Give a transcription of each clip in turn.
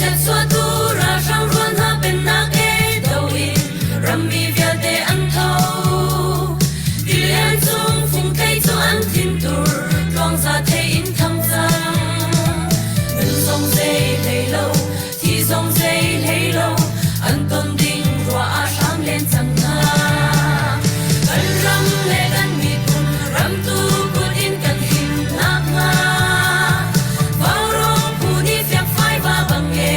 Chiatchuahtu ralhrang rual hna pennak e do in rammi vialte an tho. Tilian cung fungthei cu an thintur tluangza thei in thang cang. Nun zong zei hlei lo, thi zong zei hlei lo, an ton ding ruah ah hram len cang hna. Kan ram le kan miphun ramtu kut in kan him nakhnga Vaurawng phu nih fiakfai va bang e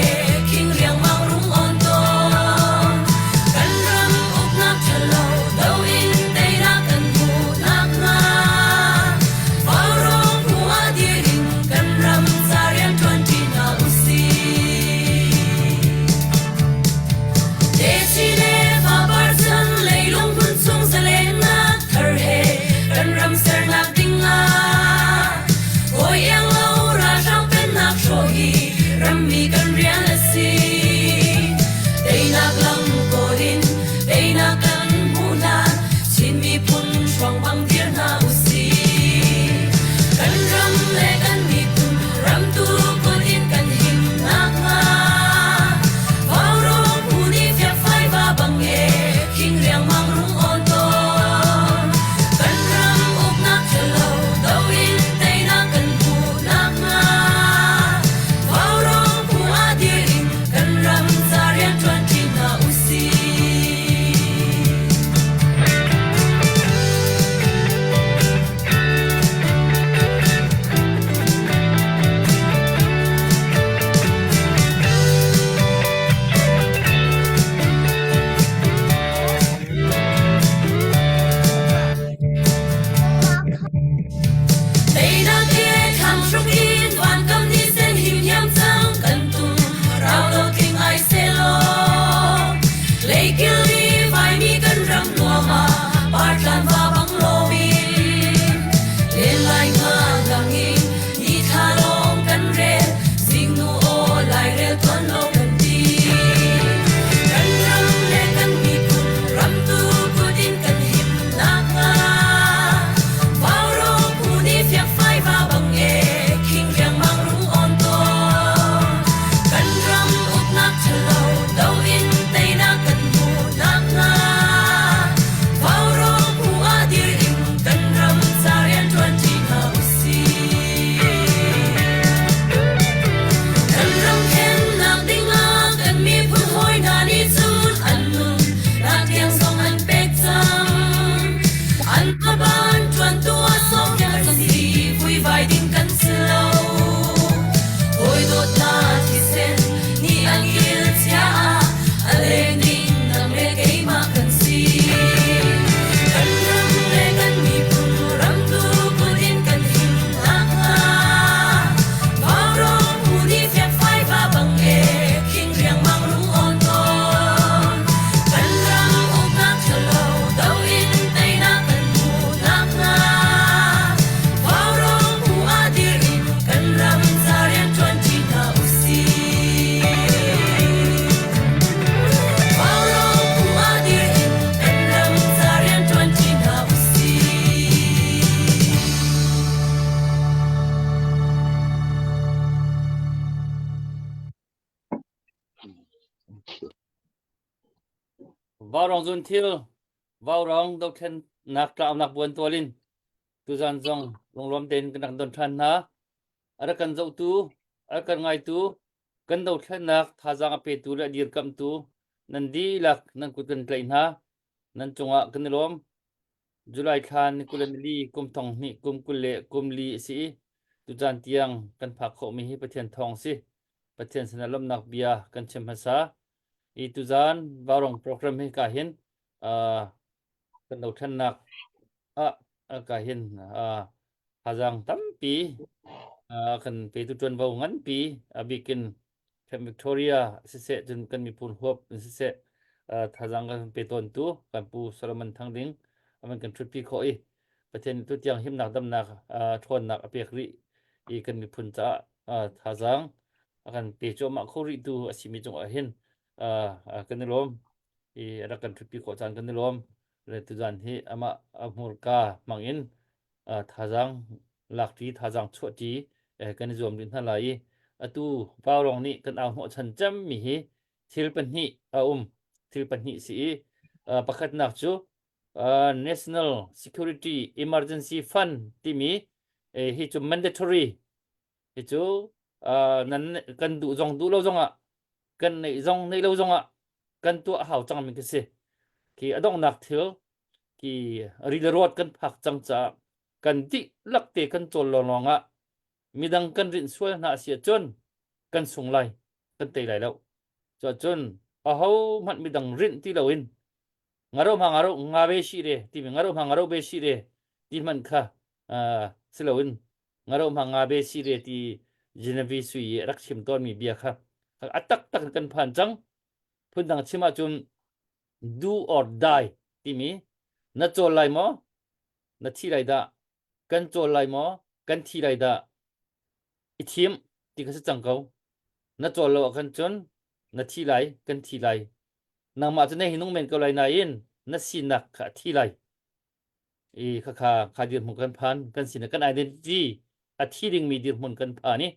khing riangmang rung on tawn. Kan ram uknak ṭhalo do in teinak kan hmuh nakhnga Vaurawng phu ah dir in kan ram ca rianṭuan ṭi hna usih. Techin le fapar chan leilung hmun chung zalennak thar he kan ram sernak ding ah Kawi iang lo ralhrang pennak hrawh hi rammi kan rian a si. Teinak lam kawl in teinak kan hmuh hlan Chin miphun hruang bang dir hna usih. Kan ram le kan miphun ramtu kut in kan him nakhnga Vaurawng phu nih fiakfai va bang e khing riangmang rung awn tawn. Kan ram uknak ṭhalo do in teinak kan hmuh nakhnga Vaurawng phu ah dir in kan ram ca rianṭuan ṭi hna usih. Teinak he thlang hruk in vankam ni sen him hiam cang kan tum rau lo tling ai selaw leikil i vaimi kan ram nuam ah partlan va bang lomin len lai nga lang in ni thla lawng kan rel zingnu aw lairel tuan lo kan ti kan ram le kan miphun ramtu kut in kan him nakhnga Vaurawng phu nih fiakfai va bang e khing riangmang rung awn tawn. Kan ram uknak ṭhalo do in teinak kan hmuh nakhnga Vaurawng phu ah dir in kan ram ca rianṭuan ṭi hna usih. Kan ram thlennak dingah kan miphun hawi hna nih cun an nun nak tiang zong an pek cang. An ban ṭuantu ah sawmnak si vuivai ding kan si lo. Hawi dawtnak thisen nih an kil chia ah a leng ding nang le keimah kan si. Kan ram le kan miphun ramtu kut in kan him nakhnga Vaurawng phu nih fiakfai va bang e khing riangmang rung awn tawn. Kan ram uknak ṭhalo do in teinak kan hmuh nakhnga Vaurawng phu ah dir in kan ram ca rianṭuan ṭi hna usih. Vaurawng phu ah dir in kan ram ca rianṭuan ṭi hna usih. Vaurawng zun thil, vaurawng dothlennak tlaunak buan tual in tuzan zong lunglawm tein kan rak don ṭhan hna. A rak kan zohtu, a rak kan ngaitu, kan dothlennak thazaang a petu le a dirkamhtu nan dihlak nan kut kan tlaih hna. Nan cungah kan i lawm. July thla ni 24 kum thong hnih kum 24 a si i tucaan tiang kan phak khawhmi hi Pathian thawng si. Pathian sinah lawmhnak bia kan chim hmasa. I tuzaan Vaurawng program hi ka hin uh, kan dothlennak ah ka hin uh, thazaang tampi uh, kan petu ṭuanvo nganpi a bikin Camp Victoria siseh cun kan miphun huap in siseh uh, thazaang kan pe tawntu kan pu Solomon Thang Ding aman kan ṭhutpi khawh i Pathian tu tiang himnak damnak uh, ṭhawnnak a pek rih i kan miphun caah uh, thazaang a kan pe cuahmah kho rih tu a simi cungah hin uh, kan i lawm i rak kan ṭhutpi khawh caan kan i lawm le tuzan hi amah a hmurka hmang in thazaang lakṭi thazaang chuahṭi kan i zuam rih hna lai i. Atu Vaurawng nih kan au hnawhchan cemmi hi thil pahnih a um. Thil pahnih si i pakhatnak cu National Security Emergency Fund timi hi cu mandatory hi cu nan kan duh zong duh lo zongah kan neih zong neih lo zongah kan tuah hau cangmi khi si. Khi a donghnak thil khi ri le ruat kan phak cang caah kan dihlak te kan cawl lawnglawng ah midang kan rinh sual hna a si ahcun kan sung lai kan tei lai lo cuahcun aho hmanh midang rinh ti loin ngaro ma ngaro nga ve shi re timi ngaro ma ngaro be shi re ti hmanh kha si loin ngaro ma nga be shi re ti Genevieve Sui i rak chim tawnmi bia kha a taktak in kan phan cang phundang chim ahcun do or die timi na cawl lai maw na thi lai dah kan cawl lai maw kan thi lai dah i thim ti kha si cang ko na cawl lo ahkhan cun na thi lai kan thi lai nangmah cu na hi nung men ko lai nain na sinak kha a thi lai i khakha kha dirhmun kan phan kan sinak kan identity a thi dingmi dirhmun kan phan i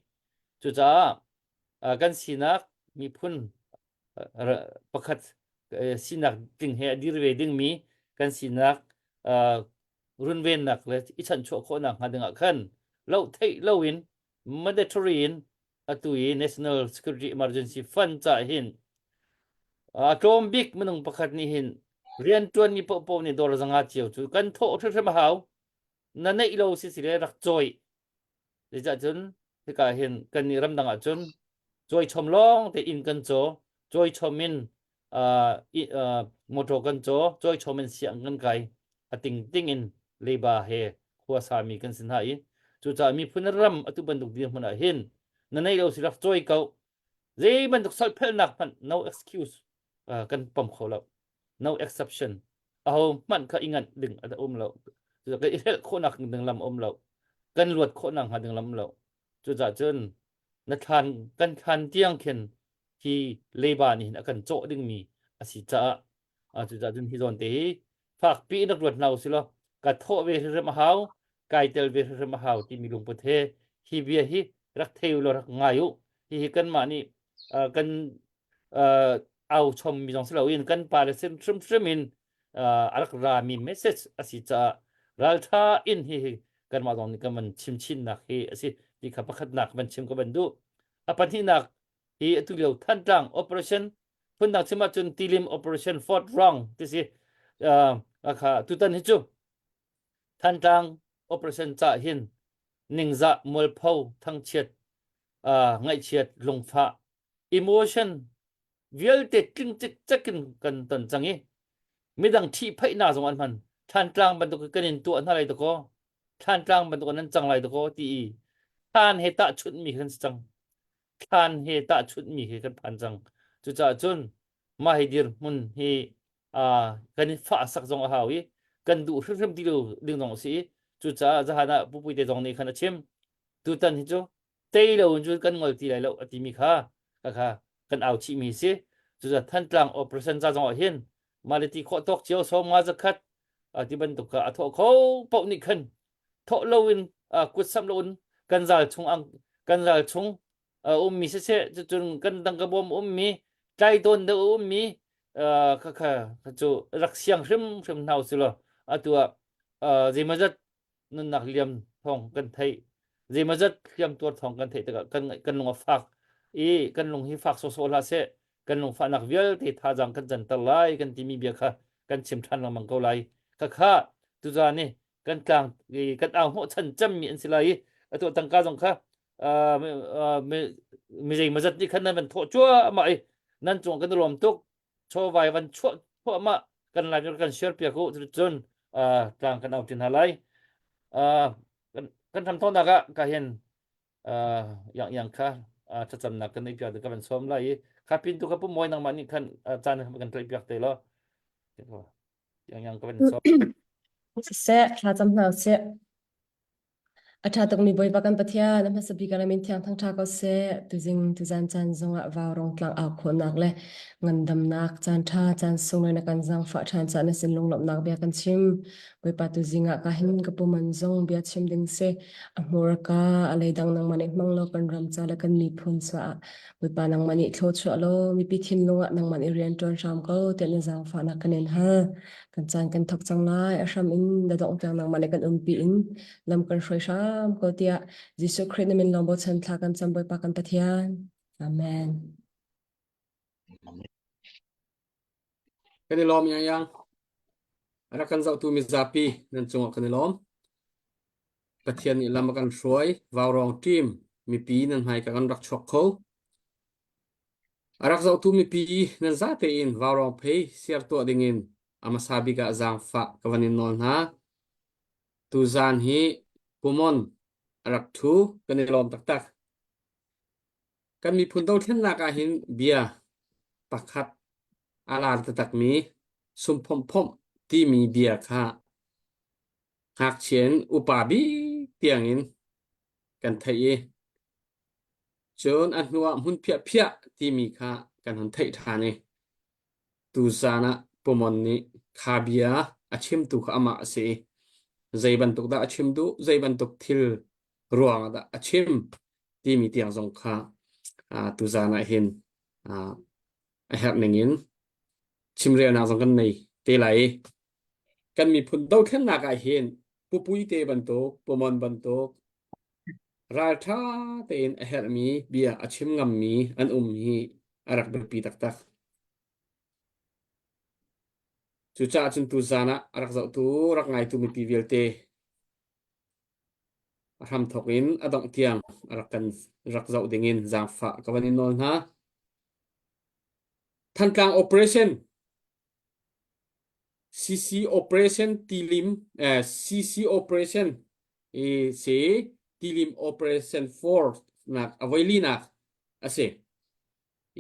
cucaah kan sinak miphun pakhat sinak tling he a dir ve dingmi kan sinak runvennak le i chanchuah khawhnak hnga dingah khan lo theih loin mandatory in atu i National Security Emergency Fund ca hin a tlawm bik minung pakhat nih hin rianṭuanmi paohpaoh nih dawr zanga cio cu kan thawh hrimhrim a hau na neih lo si si le rak cawi Zeicah cun hika hin kannih ramdang ah cun cawichom lawng te inn kan caw, cawichom in uh, uh, motor kan caw, cawichom in siang kan kai, a tingting in leiba he khua sami kan si hna i cucaah miphun ram atu bantuk dirhmun ah hin na nei lo si rak cawi ko zei bantuk solphelnak hmanh no excuse uh, kan pom kho lo no exception aho hmanh kha i nganh ding a um lo kan i hrelh khawhnak ding lam um lo kan luat khawhnak hnga ding lam lo cucaah cun na thlan kan thlan tiang khin hi leiba nih hin a kan cawh dingmi a si caah cucaah cun hi zawn te hi fakpi in rak ruat hna usih law ka thawh ve hrimhrim a hau kai tel ve hrimhrim a hau timi lungput he hi bia hi rak thei u law rak ngai u hihi kanmah nih kan au chommi zong si loin kan pale sin hrimhrim in a rak rami message a si caah ralṭha in hi kanmah zong nih kan van chim chinnak hi a si ti kha pakhatnak van chim ka van duh a pahnihnak hi atu lio Thantlang operation phundang chim ahcun Tilim operation Fort Wrong ti si kha tutan hi cu Thantlang operation ca hin ningzah mualpho thangchiat ngaihchiat lungfah emotion vialte tling cikcek in kan ton cang i midang ṭhihphaihnak zong an hman Thlantlang bantuk kan in tuah hna lai dakaw Thlantlang bantuk nan cang lai dakaw ti i thlan he tahchunhmi kan si cang thlan he tahchunhmi he kan phan cang cucaah cun mah hi dirhmun hi kan i fahsak zong a hau i kan duh hrimhrim ti lo ding zong a si i cucaah zahan ah Pu Puite zong nih khan a chim tutan hi cu tei lo in cun kan ngol ti lai lo a timi kha kha kan au chihmi si cucaah Thantlang operation ca zong ah hin maliti khawh tawk cio som nga zakhat ti bantuk kha a thawh kho paoh nih khan thawh lo in kut samh lo in kan zal chung ang kan zal chung ummi siseh cucun kan tangka bawm ummi tlai tawn deuh ummi kha kha cu rak siang hrimhrim hna usih law atu ah zeimawzat nunnak liam thawng kan theih zeimawzat hliam tuar thawng kan theih tikah kan kan lung a fak i kan lung hi fak sawsawh hlah seh kan lungfahnak vialte thazaang kan canter lai kan timi bia kha kan chim ṭhan lengmang ko lai khakha tuzaan i kan tlang kan au hnawhchan cemmi an si lai i atu tangka zong kha mi zeimawzat nih khan nan van thawh cuahmah i nan cung kan i lawm tuk chawvai van chuah thluahmah kan lai kan share piak u cun tlang kan au tin hna lai kan tham thawnak ah ka hin yang yang kha thlacamnak kan nei piak ka van sawm lai i kha pin tu kha pu moi nangmah nih khan caan kan tlaih piak te lo yang yang ka van sawm Siseh, thlacam hna usih. A ṭha tukmi Bawipa kan Pathian, a hmasa bik ah na min thiang thangṭha ko seh. Tuzing tuzan caan zongah vaurong tlang au khawhnak le ngandamnak caan ṭha caan sunglawi na kan zaangfah ṭhan caah na sin lunglawmhnak bia kan chim. Bawipa tuzing ah ka hin ka pum an zong bia chim ding si. A hmurka a leidang nangmah nih hmang law kan ram ca le kan miphun caah Bawipa nangmah nih thluachuah law mipi thinlung ah nangmah nih rian ṭuan hram ko tiah na zaangfahnak kan in hal. Kan caan kan thawk cang lai. A hram in na dongh tiang nangmah nih kan umpi in lam kan hruai hram ko tiah Jesuh Khrih na min lawng bochan thla kan cam Bawipa kan Pathian. Amen. Kan i lawm yang yang. Rak kan zohtu mizapi nan cungah kan i lawm. Pathian nih lam a kan hruai. Vaurawng team mipi nan hmai ka kan rak chuak kho. A rak zohtu mipi nan zate in vaurawng phei siar tuah dingin a hmasa bik ah zaangfah ka van in nawl hna. Tuzaan hi Pumon a rak ṭhu kan i lawm taktak. Kan miphun dothlennak ah hin bia pakhat a lar taktakmi sumphomphomh timi bia kha ngakchia in upa bik tiangin kan theih i cun a hnuah hmun phiahphiah timi kha kan hun theih ṭhan i Tuzaan ah Pumon nih kha bia a chimtu kha amah a si i zei bantuk dah a chim duh, zei bantuk thil ruangah dah a chim timi tiang zong kha tuzaan ah hin a herh ningin chimrelnak zong kan nei te lai i kan miphun dothlennak ah hin pupui te bantuk, Pumon bantuk ralṭha tein a herhmi bia a chim ngammi an um hi a rak biapi taktak. Cucaah cun tuzaan ah a rak zohtu, rak ngaitu mipi vialte a hramthawk in a dongh tiang a rak kan rak zoh dingin zaangfah ka van in nawl hna. Thantlang Operation CC Operation Tilim CC Operation i si Tilim Operation 4 nak a voili nak a si.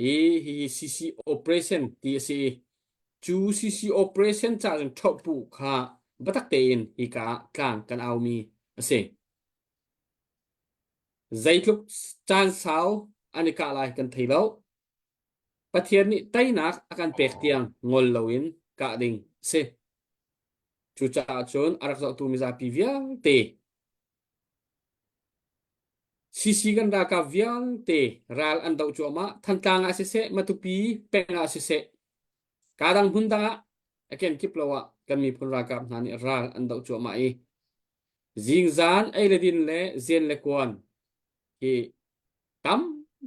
I hihi CC Operation ti a si i cu CC Operation ca cun ṭhohpu kha biatak tein hika ah tlang kan aumi a si. Zeitluk caan sau an i kah lai kan thei lo. Pathian nih teinak a kan pek tiang ngol loin kah ding a si. Cucaah cun a rak zohtu mizapi vialte CC kan ralkap vialte ral an doh cuahmah. Thantlang ah siseh, Matupi peng ah siseh, kadang hmun dang ah a kenkip lo ah kan miphun ralkap hna nih ral an doh cuahmah i zingzan ei le din le zen le kuan hi tam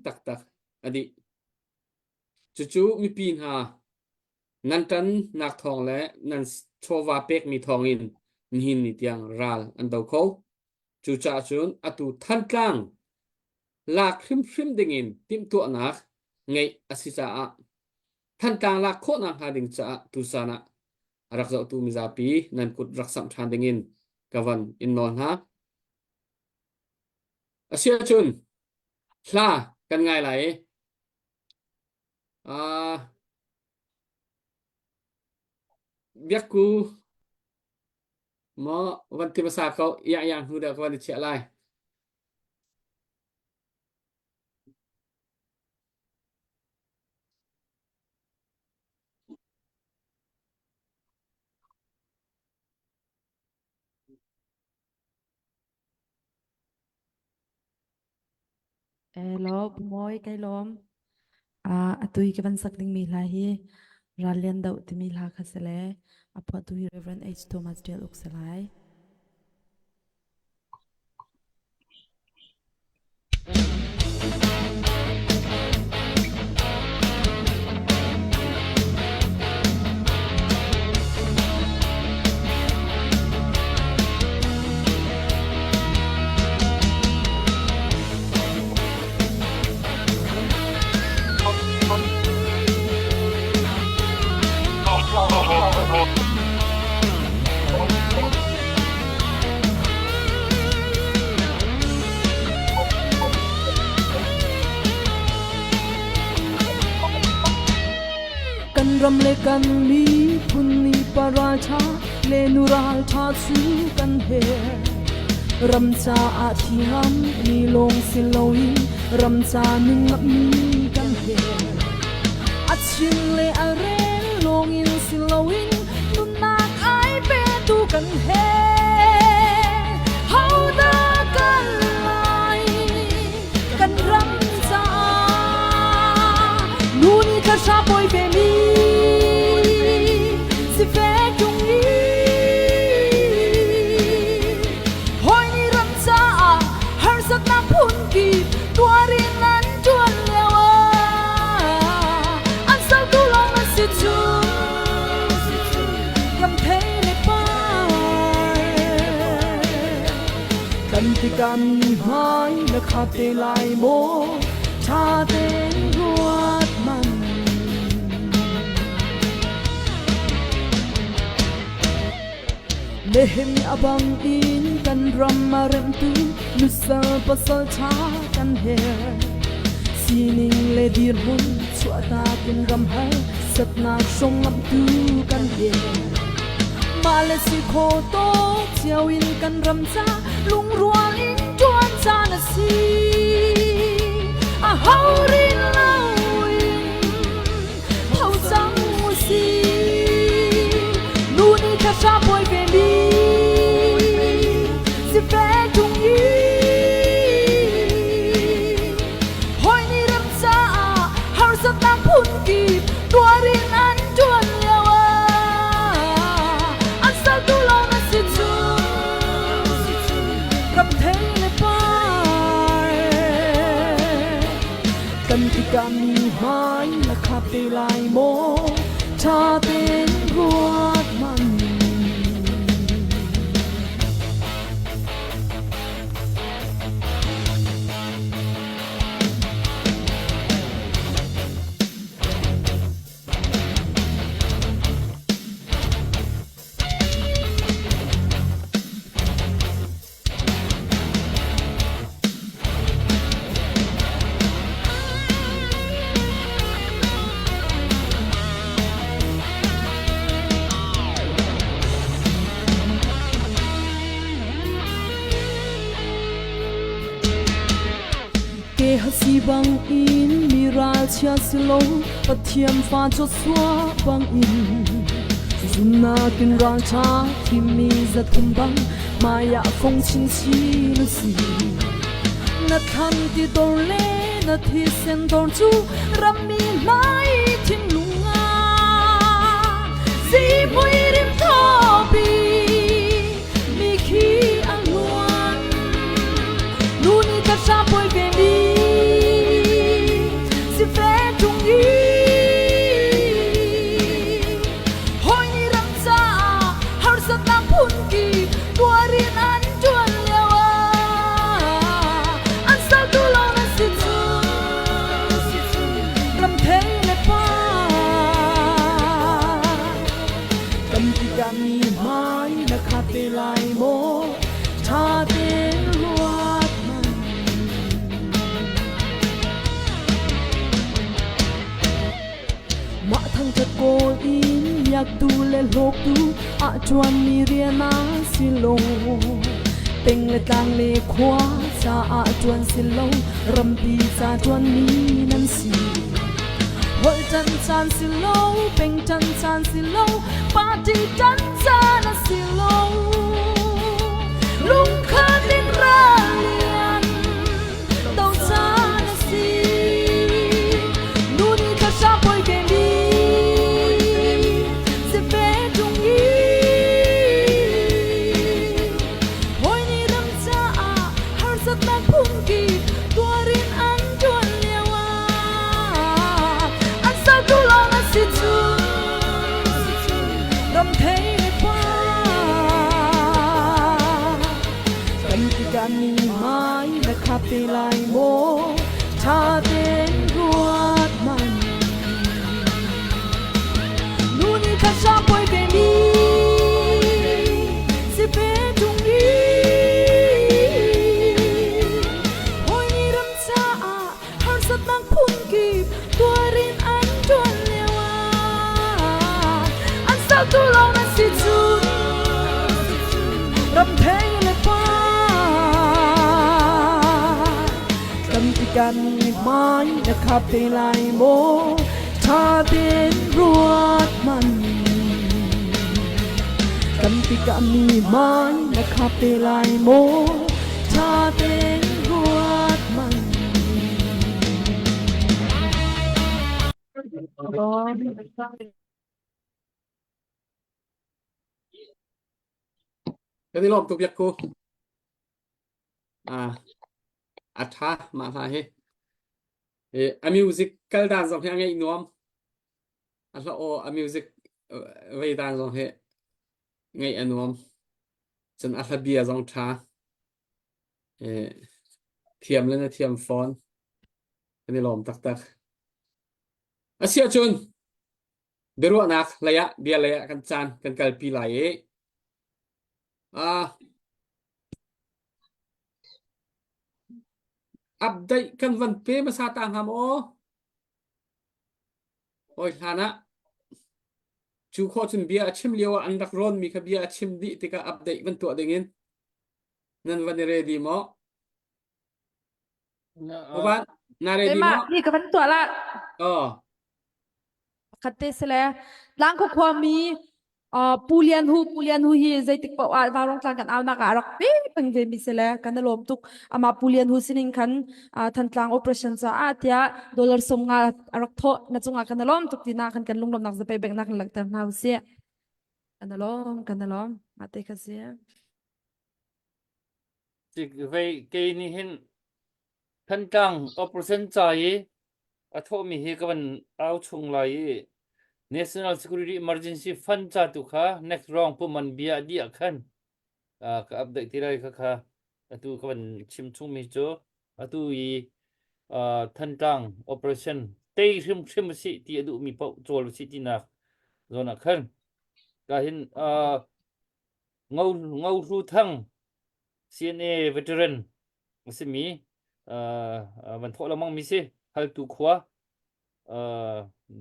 taktak a dih. Cucu mipi hna nan ṭannak thawng le nan chawva pekmi thawngin nihin ni tiang ral an do kho. Cucaah cun atu Thantlang lak hrimhrim dingin timhtuahnak ngeih a si caah Thantlang lak khawhnak hnga ding caah tucaan ah a rak zohtu mizapi nan kut rak samh ṭhan dingin ka van in nawl hna. Asiahcun hla kan ngai lai i biakku maw van ti hmasa ko iang iang hnu deuh ka van i chiah lai. Elaw, Mawi kai lawm. Atu i ka van sak dingmi hla hi Ral Lian Doh timi hla kha si le a phuahtu hi Reverend H. Thomas Tial Uk si lai. Kan ram le kan miphun nih pa ralṭha le nu ralṭha cu kan herh. Ram caah thi ngam mi lawng si loin ram ca nun ngammi kan herh. A chin le a rel lawngin si loin nunnak ai petu kan herh. Hodah kan lai kan ram caah nu nih thla pawi ve mi sifek tung i hawi nih ram caah harsatnak phunkip tuarin an ṭuan lio ah an saltu lawng an si cu ram thei le par Kan tikah mi hmai na kha te lai maw? Ṭha tein ruat hmanh. Nehemiah bangin kan ram a remhtu nusal pasal ṭha kan herh. Sining le dirhmun chuahtak in ram har satnak hrawng ngamhtu kan herh. Mah le si kho tawk cio in kan ram ca lungrual in ṭuan caan a si. A ho rin loin tho cang u si. Nu nih thahra bawi ve mi sifek tung i hawi nih ram caah harsatnak phunkip tuarin an ṭuan lio ah an saltu lawng an si cu ram thei le par kan tikah mi hmai na khap te lai maw ṭha tein ruat hmanh. Ke hasi bang in mi ralchia si lo Pathian fa Joshua bang in zumnak in ralṭha thimmi zathum bang hmaiah fong chinchin u si. Na thlan ti dor le na thisen dor cu rammi hna i thinlung ah zihmui rim thawpi mi khi a luan. Nu nih thahra pawi ve mi sifek ṭung i hawi nih ram caah harsatnak phunkip tuarin an ṭuan lio ah an saltu lawng an si cu ram thei le par kan tikah mi hmai na kha te lai maw ṭha tein ruat hmanh. Mah thangṭhat kawl in miaktu le hlawktu ah ṭuanmi rian a si lo. Peng le tlang le khua caah ṭuan si lo, rampi ca ṭuanmi nan si. Holh ṭan caan si lo, peng ṭan caan si lo, party ṭan caan a si lo. Lungkhat in ral lian do caan a si. Nu nih thahra poi ve mi si ve ṭung i hawi nih ram caah harsatnak phungki tuarin an ṭuan lio ah an saltu lawng an si cu ram thei le par kan tikah mi hmai na khap te lai maw ṭha tein ruat hmanh. Nu nih thahra poi ve mi si pe ṭung i hawi nih ram caah harsatnak phunkip tuarin an ṭuan lio ah an saltu lawng an si cu ram thei le par. Tikah mi hmai na khap te lai maw? Ṭha tein ruat hmanh. Kan tikah mi hmai na khap te lai maw? Ṭha tein ruat hmanh. Kan i lawm tuk biak ku. Ah, a ṭha mah hla hi. A music kal dan zong hi a ngaih nuam. A hla aw a music vei dan zong hi ngaih a nuam. Cun a hla bia zong ṭha. Thiam le na thiam fawn. Kan i lawm taktak. Asiahcun biaruahnak lei ah bia lei ah kan caan kan kalpi lai i ah update kan van pe hmasa ta hnga maw? Hawi hlan ah cu khawh cun bia a chim lio ah an rak rawnmi kha bia a chim dih tikah update van tuah ding in nan van i ready maw? Uvan, na ready Keimah maw? hi ka van tuah la. Oh. Pakhat te sile Tlangkhaw khuami uh, Pu Lian Hu Pu Lian Hu hi zeitik paoh ah Vaurong tlang kan aunak ah a rak pe peng ve mi sile kan i lawm tuk amah Pu Lian Hu sining khan uh, Thantlang operation caah tiah dollar som nga a rak thawh na cungah kan i lawm tuk tina kan kan lunglawmnak zapei bek nak langhter hna usih kan i lawm kan i lawm mah te kha si Vei kei nih hin Thantlang operation ca i a thawhmi hi ka van au chung lai i National Security Emergency Fund ca tu kha next round puman bia a dih ah khan ka update ti lai kha kha atu ka van chim chungmi cu atu i Thantlang operation tei hrimhrim a si ti a duhmi paoh cawl a si tinak zawn ah khan ka hin Ngo Ngo Hlu Thang CNA veteran a simi van thawh lengmang mi si haltu khua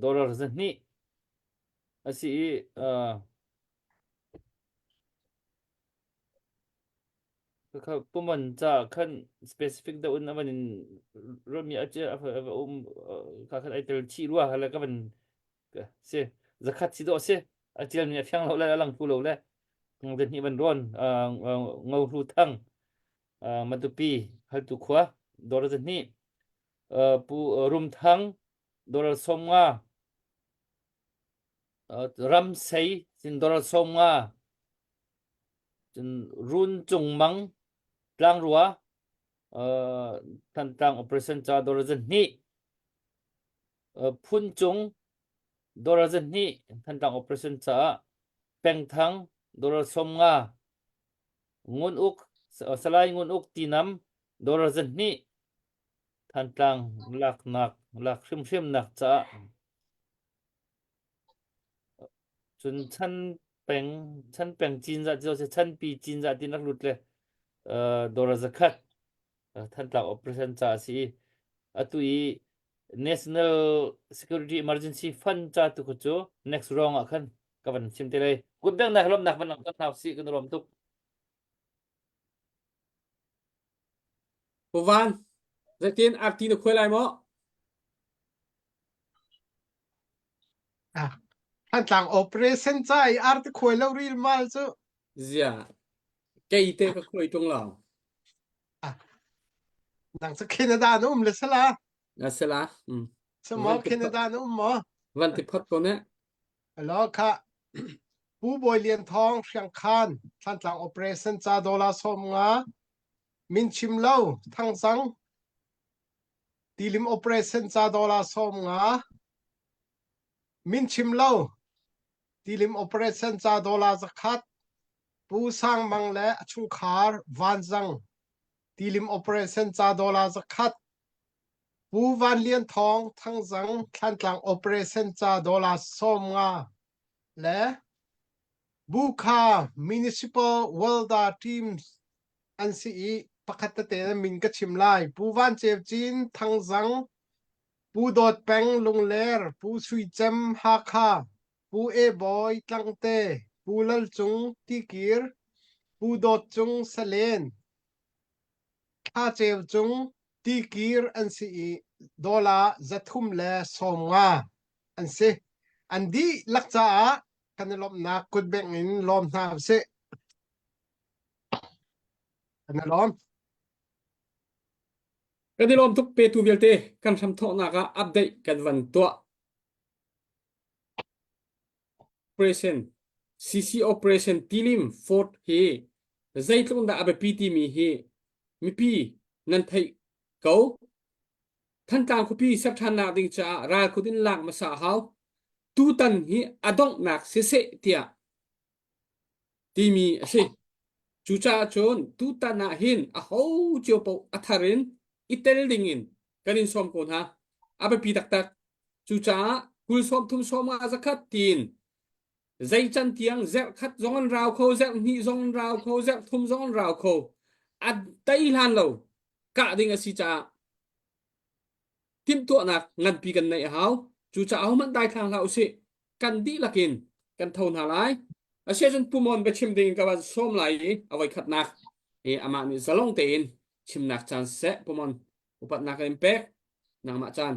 dollar 200 a si i kha puman ca khan specific deuh in a van in ruatmi a um kha khan ai tel chih rua le ka van si zakhat si dawh si a tialmi a fiang lo le a lang pu lo le zahnih van rawn ngo hlu thang matupi haltu khua dor zahnih pu rum thang dollar 50 ram sei sin dollar 50 cun run cung mang tlangrua Thantlang operation ca dollar 200 Phun cung dollar 200 Thantlang operation caah Pengthang dollar 50 Ngun Uk Salai Ngun Uk Tinam dollar 200 Thantlang laknak lak hrimhrimnak caah cun chan peng chan peng cinzah ti si chanpi cinzah ti nak lut le dollar 100 Thantlang operation ca a si i atu i National Security Emergency Fund ca tu khu cu next round ah khan ka van chim te lai. Kut bengnak lawmnak van langhter hna usih kan lawm tuk. Pu Van, zeitin arti na khuai lai maw? Ah, Thantlang operation ca i arti khuai lo ril mal cu. Zia, kei te ka khuai tung lo. Nang cu Canada na um le sala. Na sala. Mm. Samaw Canada na um maw? Van ti phot ko ne. Alo kha Pu Bawi Lian Thawng Hriang Khan Thantlang operation ca dollar 50 min chim lo Thangzang Tilim operation ca dollar 50 min chim lo Tilim operation ca dollar 100 Pu Sang Mang le a chungkhar Vanzang tilim operation ca dollar 100 Pu Van Lian Thawng Thangzang Thlantlang operation ca dollar 50 le Bukha Municipal Welda Teams an si i pakhat tete in min ka chim lai. Pu Van Ceu Cin Thangzang Pu Dawt Peng Lungler Pu Sui Cem Hakha Pu E Bawi Tlangte, Pu Lal Cung Tikir, Pu Dawt Cung Salen, Thla Ceu Cung. Tikir an si i dollar 350 an si. An dihlak caah kan i lawmhnak kutbengh in lawm hna usih. Kan i lawm. Kan i lawm tuk petu vialte kan hramthawknak ah update kan van tuah. Operation CC Operation Tilim Fort hi zeitluk dah a biapi timi hi mipi nan theih ko. Thantlang khuapi ser ṭhannak ding caah ralkut in lak hmasa a hau. Tutan hi a donghnak siseh tiah timi a si. Cucaah cun tutan ah hin aho cio paoh a thar in i tel ding in kan in sawm ko hna. A biapi taktak. Cucaah 20 sawm thum sawm nga zakhat tiin zei can tiang zerh khat zong an rau kho, zerh hnih zong an rau kho, zerh thum zong an rau kho. A tei hlan lo kah ding a si caah timhtuahnak nganpi kan neih a hau. Cucaah ahohmanh daithlang hlah usih. Kan dihlak in kan tho hna lai. Asiahcun Pumon biachim ding ka van sawm lai i a voikhatnak i amah nih zalong tein chimnak caan siseh Pumon upatnak kan in pek nangmah caan.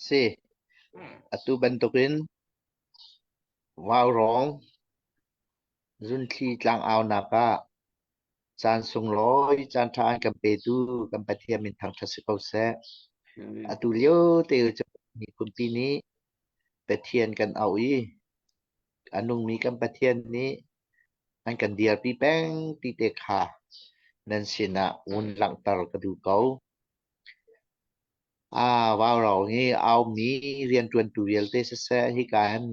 Si. Atu bantukin vaurawng zunthli tlangaunak ah Caan sunglawi caanṭha an kan petu kan Pathian min thangṭhat si ko seh. Atu lio te cu miphunpi nih Pathian kan auh i a nungmi kan Pathian nih an kan dirpi peng ti te kha nan sinah vun langhter ka duh ko. Ah, vaurawng hi aumi rianṭuantu vialte siseh hika hin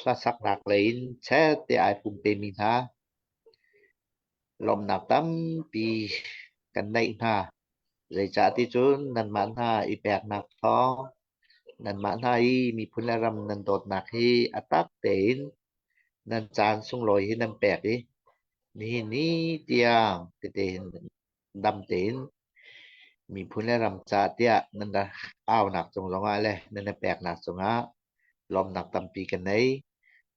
hlasaknak lei in chet te ai pumpemi hna lawmhnak tampi kan neih hna. Zeicah ti cun nanmah hna i peknak thawng, nanmah hna i miphun le ram nan dawtnak hi a tak tein nan caan sunglawi hi nan pek i nihin ni tiang tete hin dam tein miphun le ram ca tiah nan rak aunak cung zongah le nan i peknak cungah lawmnak tampi ka nei.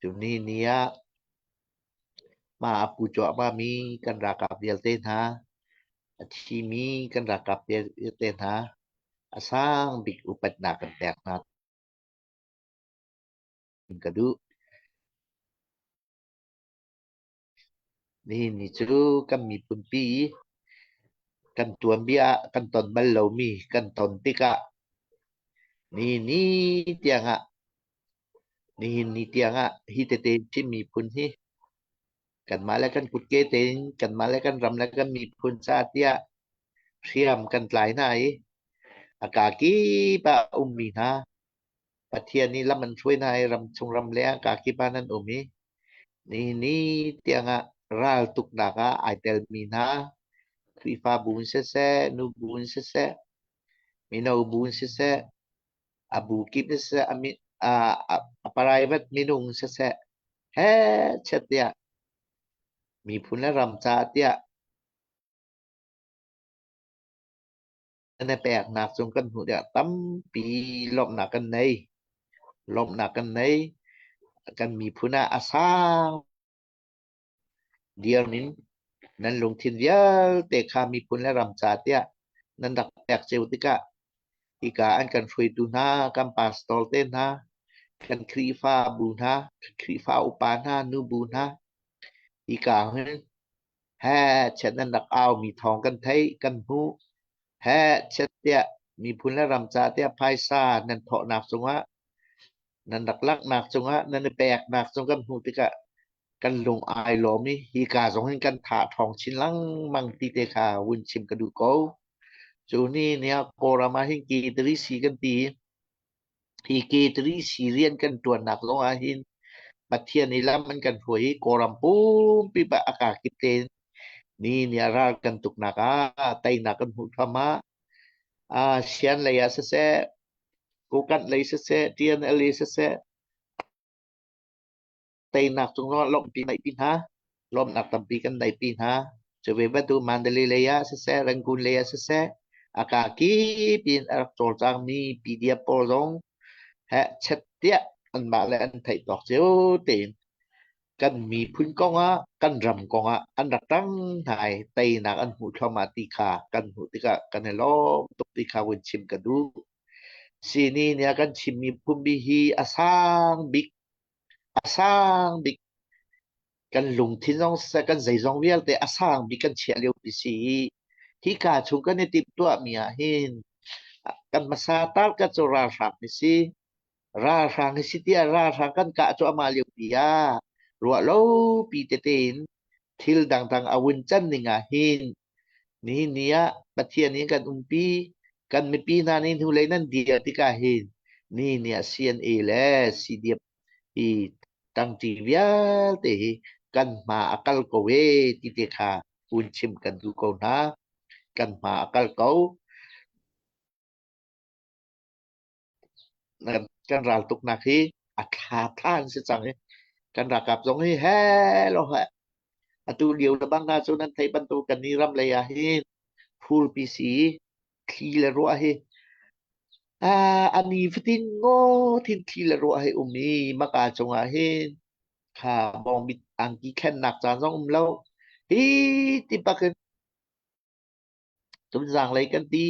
Cu ni ni ah mah a pu cuahmahmi kan ralkap vialte hna, a thimi kan ralkap vialte hna, a sang bik upatnak kan pek hna ka duh. Nihin ni cu kan miphunpi i kan tuanbia ah kan ton bal lomi kan ton tikah nihin ni tiangah nihin ni tiangah hi tete Chin miphun hi kanmah le kan kutke tein kanmah le kan ram le kan miphun caah tiah hriam kan tlai hna i a kakip ah a ummi hna Pathian nih lam an hruai hna i ramchung ramleng kakip ah nan um i nihin ni tiangah raltuknak ah ai telmi hna Khrihfabu in siseh, nubu in siseh, mino bu in siseh, a bu kip in siseh, a, mi, a, a, a private minung in siseh, he chet tiah miphun le ram caah tiah na peknak cung kan hmuh tikah tampi lawmhnak kan nei. Lawmhnak kan nei. Kan miphun ah a sang dirmin nan lungthin vialte kha miphun le ram ca tiah nan rak pek cio tikah hika an kan hruaitu hna, kan pastor te hna, kan Khrihfa bu hna, Khrihfa upa hna, nubu hna, hika hin Heh chiat nan rak aumi thawng kan theih, kan hmuh. Heh chiat tiah miphun le ram ca tiah phaisa nan thawhnak cungah, nan rak langhnak cungah, nan i peknak cung kan hmuh tikah kan lung ai lawm i hika zong hin kan tha ṭhawng chin lengmang ti te kha vun chim ka duh ko. Cu ni ni ah Kawlram ah hin ki si kan ti. Hi K3C rian kan ṭuannak zong ah hin Pathian nih lam an kan hruai i Kawlram pumpi pa a kakip tein ni ni ah ral kan tuknak ah teinak kan hmuh thluahmah. Ah, Sian lei ah siseh, Kokanh lei siseh, TNLA siseh, teinak cung zongah lawmhpi neihpi hna lawmhnak tampi kan neihpi hna cu ve bantuk Mandalay lei ah siseh Rangoon lei ah siseh a ka kip in a rak cawlcangmi PDF pawl zong he chet tiah anmah le an theih tawk cio tein. Kan miphun kong ah, kan ram kong ah an rak ṭang hna i teinak an hmuh thluahmah ti kha kan hmuh tikah kan i lawm tuk ti kha vun chim ka duh. Sini nih a kan chimmi phunbi hi a sang bik, a sang bik kan lungthin zong siseh kan zeizong vialte a sang bik kan chiah lio pi si i hika chung kan i timhtuahmi ah hin kan hmasa target cu ralhrang hi si. Ralhrang hi si tiah ralhrang kan kah cuahmah lio pi ah ruah lo pi tete in thil dangdang a vun can ning ah hin nihin ni ah Pathian in kan umpi kan mipi hna nih hnulei nan dir tikah hin nihin ni ah CNA le CDF hi tangṭi vialte hi kan hma a kal ko e ti te kha hun chim kan duh ko hna. Kan hma a kal ko. Kan raltuknak hi a thla thla an si cang i kan ralkap zong hi he lo he atu lio le bang hna cu nan theih bantuk kan ni ram lei ah hin phulpi si thli le ruah hi a ni fatin ngaw thin thli le ruah hi um i maka cungah hin kha bawngmit angki thlennak caan zong um lo hi ti bakin Tunzang lei kan ti,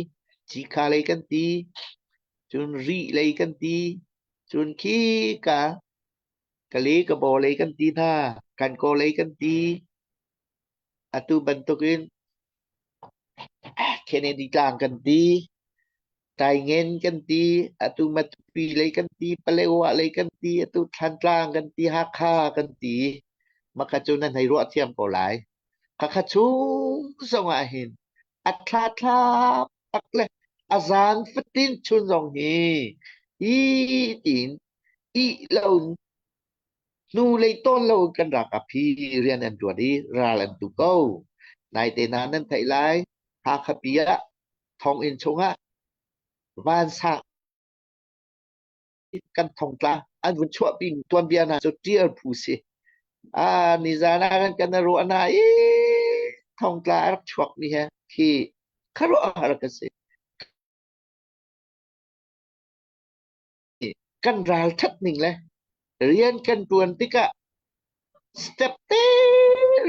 Cikha lei kan ti, cun Rih lei kan ti, cun khika Kale Kabaw lei kan ti hna, Kankaw lei kan ti. Atu bantukin Kennedy tlang kan ti, Taingen kan ti, atu Matupi lei kan ti, Palewa lei kan ti, atu Thlantlang kan ti, Hakha kan ti. Maka cu nan hei ruah thiam ko lai. Khakha chung zong ah hin a thla thla tak le a zan fatin chun zong hi hi tiin ih lo hnu lei tawn lo kan ralkap hi rian an ṭuan i ral an tu ko. Naite na nan theih lai Hakha pi ah thonginn chungah vansang kan thongtla an vun chuahpi tuanbia hna cu ṭial phu si. Ah nizan ah kan kan ruah na i thongtla a rak chuakmi he khi khuaruahhar ka si. Kan ralṭhat ning le rian kan ṭuan tikah step te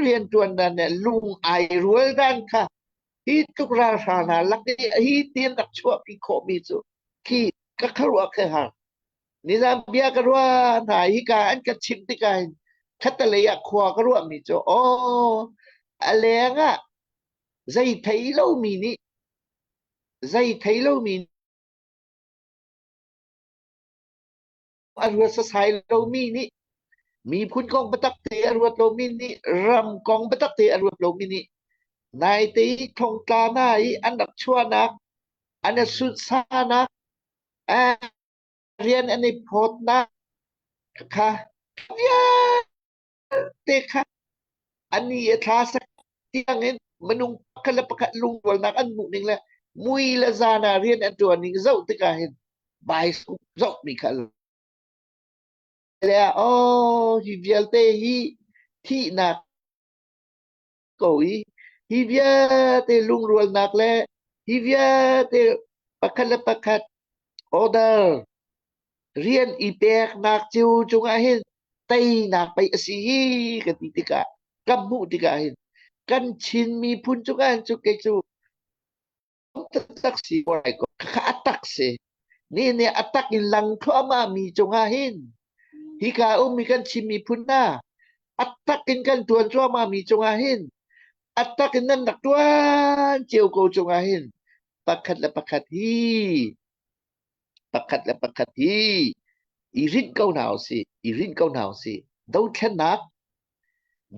rian ṭuan dan le lung ai rual dan kha hi tluk ralhrang hna lak i hi tin rak chuahpi khawhmi cu khi ka khuaruah ka har. Nizan bia ka ruah hna hika an ka chimh tikah hin khattelei ah khua ka ruahmi cu aw a leng ah zei thei lomi nih zei thei lomi a ruat sasai lomi nih miphun kong biatak te a ruat lomi nih ram kong biatak te a ruat lomi nih naite i thongtla hna i an rak chuahnak an i sunhsanak rian an i phawtnak kha vialte kha an i thla sak tiangin minung pakhat le pakhat lungrualnak an hmuh ning le mui le zan ah rian an ṭuan ning zoh tikah hin baisakup zohmi kha le oh hi vialte hi thihnak ko i hi vialte lungrualnak le hi vialte pakhat le pakhat order rian i peknak cio cungah hin teinak pei a si hi ka ti tikah ka hmuh tikah hin kan Chin miphun cungah hin cu kei cu taktak si ko kha a tak si ni nih a tak in lang thluahmah mi cungah hin hika ummi kan Chin miphun hna a tak in kan tuan cuahmah mi cungah hin a tak in nan rak tuan cio ko cungah hin pakhat le pakhat hi pakhat le pakhat hi i rinh ko hna usih i rinh ko hna usih dothlennak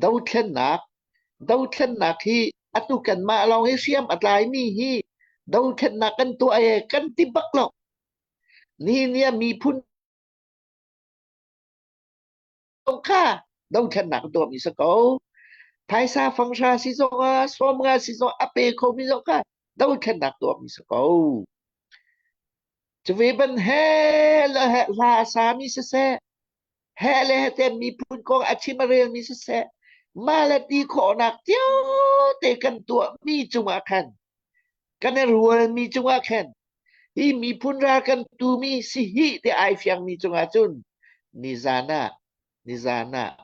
dothlennak dothlennak hi atu kanmah lawng hi hriam a tlaimi hi dothlennak kan tuah e kan ti bak lo nihin ni ah miphun kha dothlennak kan tuahmi si ko phaisa fanghra si zong ah sawmnga si zong a pe khomi zong kha dothlennak tuahmi si ko Cuve ban he le he hla a sami siseh, he le he te miphun kong a chim a relmi siseh, mah le ti khawhnak cio te kan tuahmi cungah khan, kan i rualmi cungah khan, hi miphun ral kan tumi si hi ti ai fiangmi cungah cun nizan ah, nizan ah.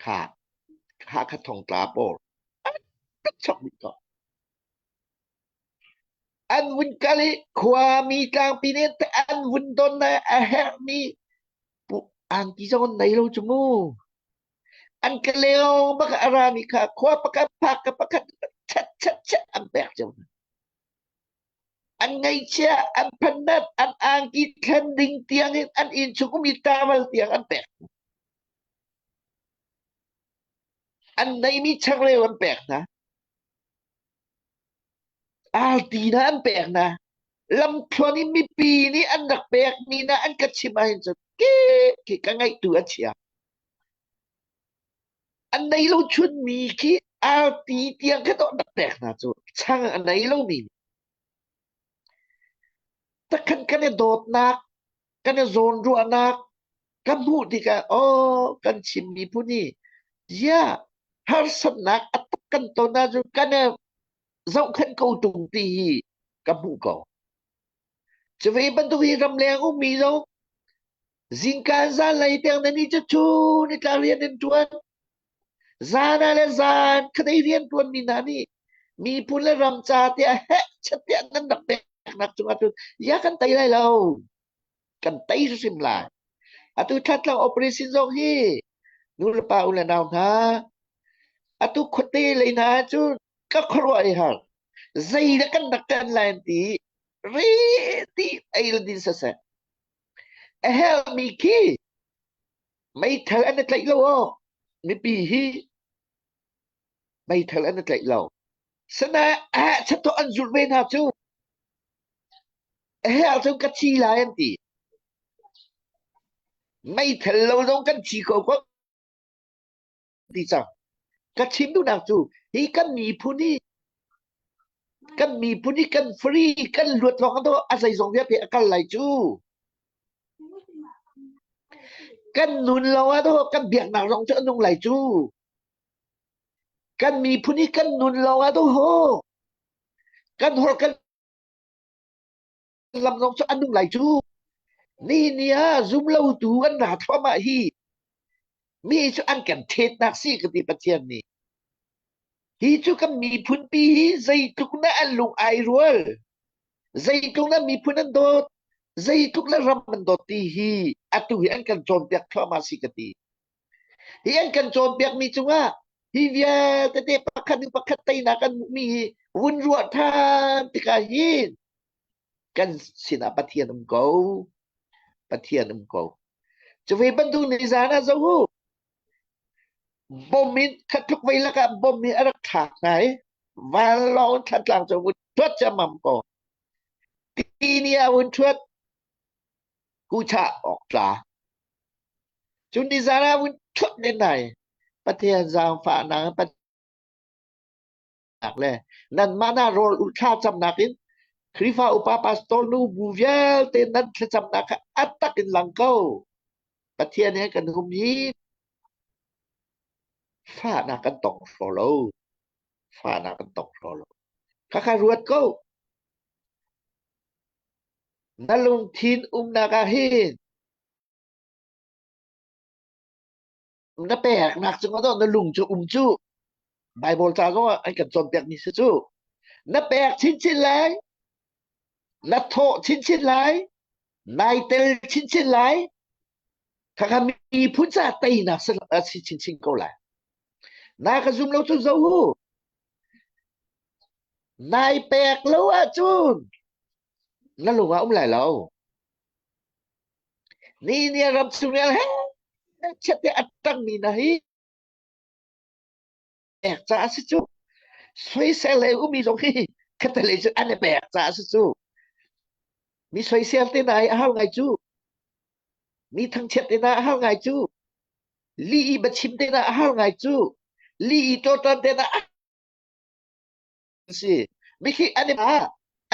Kha Hakha thongtla pawl an rak chok dih ko. An vun kal i khuami tlangpi nih an vun don na a herhmi angki zong an nei lo cu mu. An ka leo bak a rami kha khua pakhat phak ka pakhat chat chat chat an pek cio hna. An ngaihchia, an phanat, an angki thlen ding tiang in an inn chung um i tawal tiang an pek. An neimi changreu an pek hna. Arti hna an pek hna. Lamthluan in mipi nih an rak pekmi hna an ka chim ahhin cun ki ki ka ngaihtu a chia. An nei lo chunmi khi arti tiang kha dawh rak pek hna cu chang a nei lomi. Takhan kan i dawtnak, kan i zawnruahnak ka hmuh tikah aw kan Chin miphun hi ziah harsatnak a tak kan ton ahcun kan i zohkhenh ko tung ti hi ka hmuh ko. Cuve bantuk hi ramleng ummi zong zingka zanlei tiang nan i cu cu nitla rian in ṭuan zan ah le zan khadei rian ṭuanmi hna nih miphun le ram ca tiah heh chat tiah nan rak peknak cungah cun ya kan tei lai lo kan tei hrim lai atu thlatlang operation zong hi nu le pa u le nau hna atu khuate lei hna cu ka khuaruah i har zei dah kan rak kan lai an ti ri ti ei le din saseh a herhmi khi meithal an i tlaih lo aw mipi hi meithal an i tlaih lo sana ah chatho an zulh ve hna cu a herh cun ka thi lai an ti meithal lo zong kan thi ko ko ti cang. Ka chim duhnak cu hi kan miphun hi kan miphun hi kan free kan luat lawng do a zeizong vialte a kal lai cu. Kan nun lo ah do kan biaknak zong cu a nung lai cu. Kan miphun hi kan nun lo ah do ho kan hor kan lam zong cu an nung lai cu. Nihin ni ah zum lotu an ra thluahmah hi mi cu an kan thetnak si ka ti Pathian nih. Hi cu kan miphun pi hi zeitluk na an lung ai rual, zeitluk na miphun an dawt, zeitluk na ram an dawt ti hi atu hi an kan cawnpiak thluahmah si ka ti. Hi an kan cawnpiakmi cungah hi vialte te pakhat in pakhat teinak kan hmuhmi hi vun ruah ṭhan tikah hin kan sinah Pathian um ko. Pathian um ko. Cuve bantuk nizan ah zoh u. Bom in khatluk vei lakah bom in a rak thlak hna i vanlawng thlatlang cu vun thuat ciammam ko. Ti ni ah vun thuat kucha awk tla. Cun nizan ah vun thuat len nai. Pathian zaangfahnak Pathian le nanmah na rawl ulh thlacamnak in Khrihfa upa pastor nu bu vialte nan thlacamnak kha a tak in lang ko. Pathian he kan hum hi fahnak kan tong hraw lo. Fahnak kan tong hraw lo. Khakha ruat ko. Na lungthin umnak ah hin na peknak cungah na lung cu um cu Bible ca zong ah an kan cawnpiak mi si cu na pek chinchin lai na thawh chinchin lai nai tel chinchin lai khakha miphun ca teinak si chinchin ko lai na ka zum lo cu zo hu nai pek lo ahcun na lung ah um lai lo Ni ni ram chung he chiat te a tangmi na hi pek ca a si cu. Soisel le umi zong hi khattelei cu an i pek ca a si cu. Mi soisel te na hi a har ngai cu. Mi thangchiat te na a har ngai cu. Li i biachim te na a har ngai cu. Li i tawtan te na a si. Mikhi an i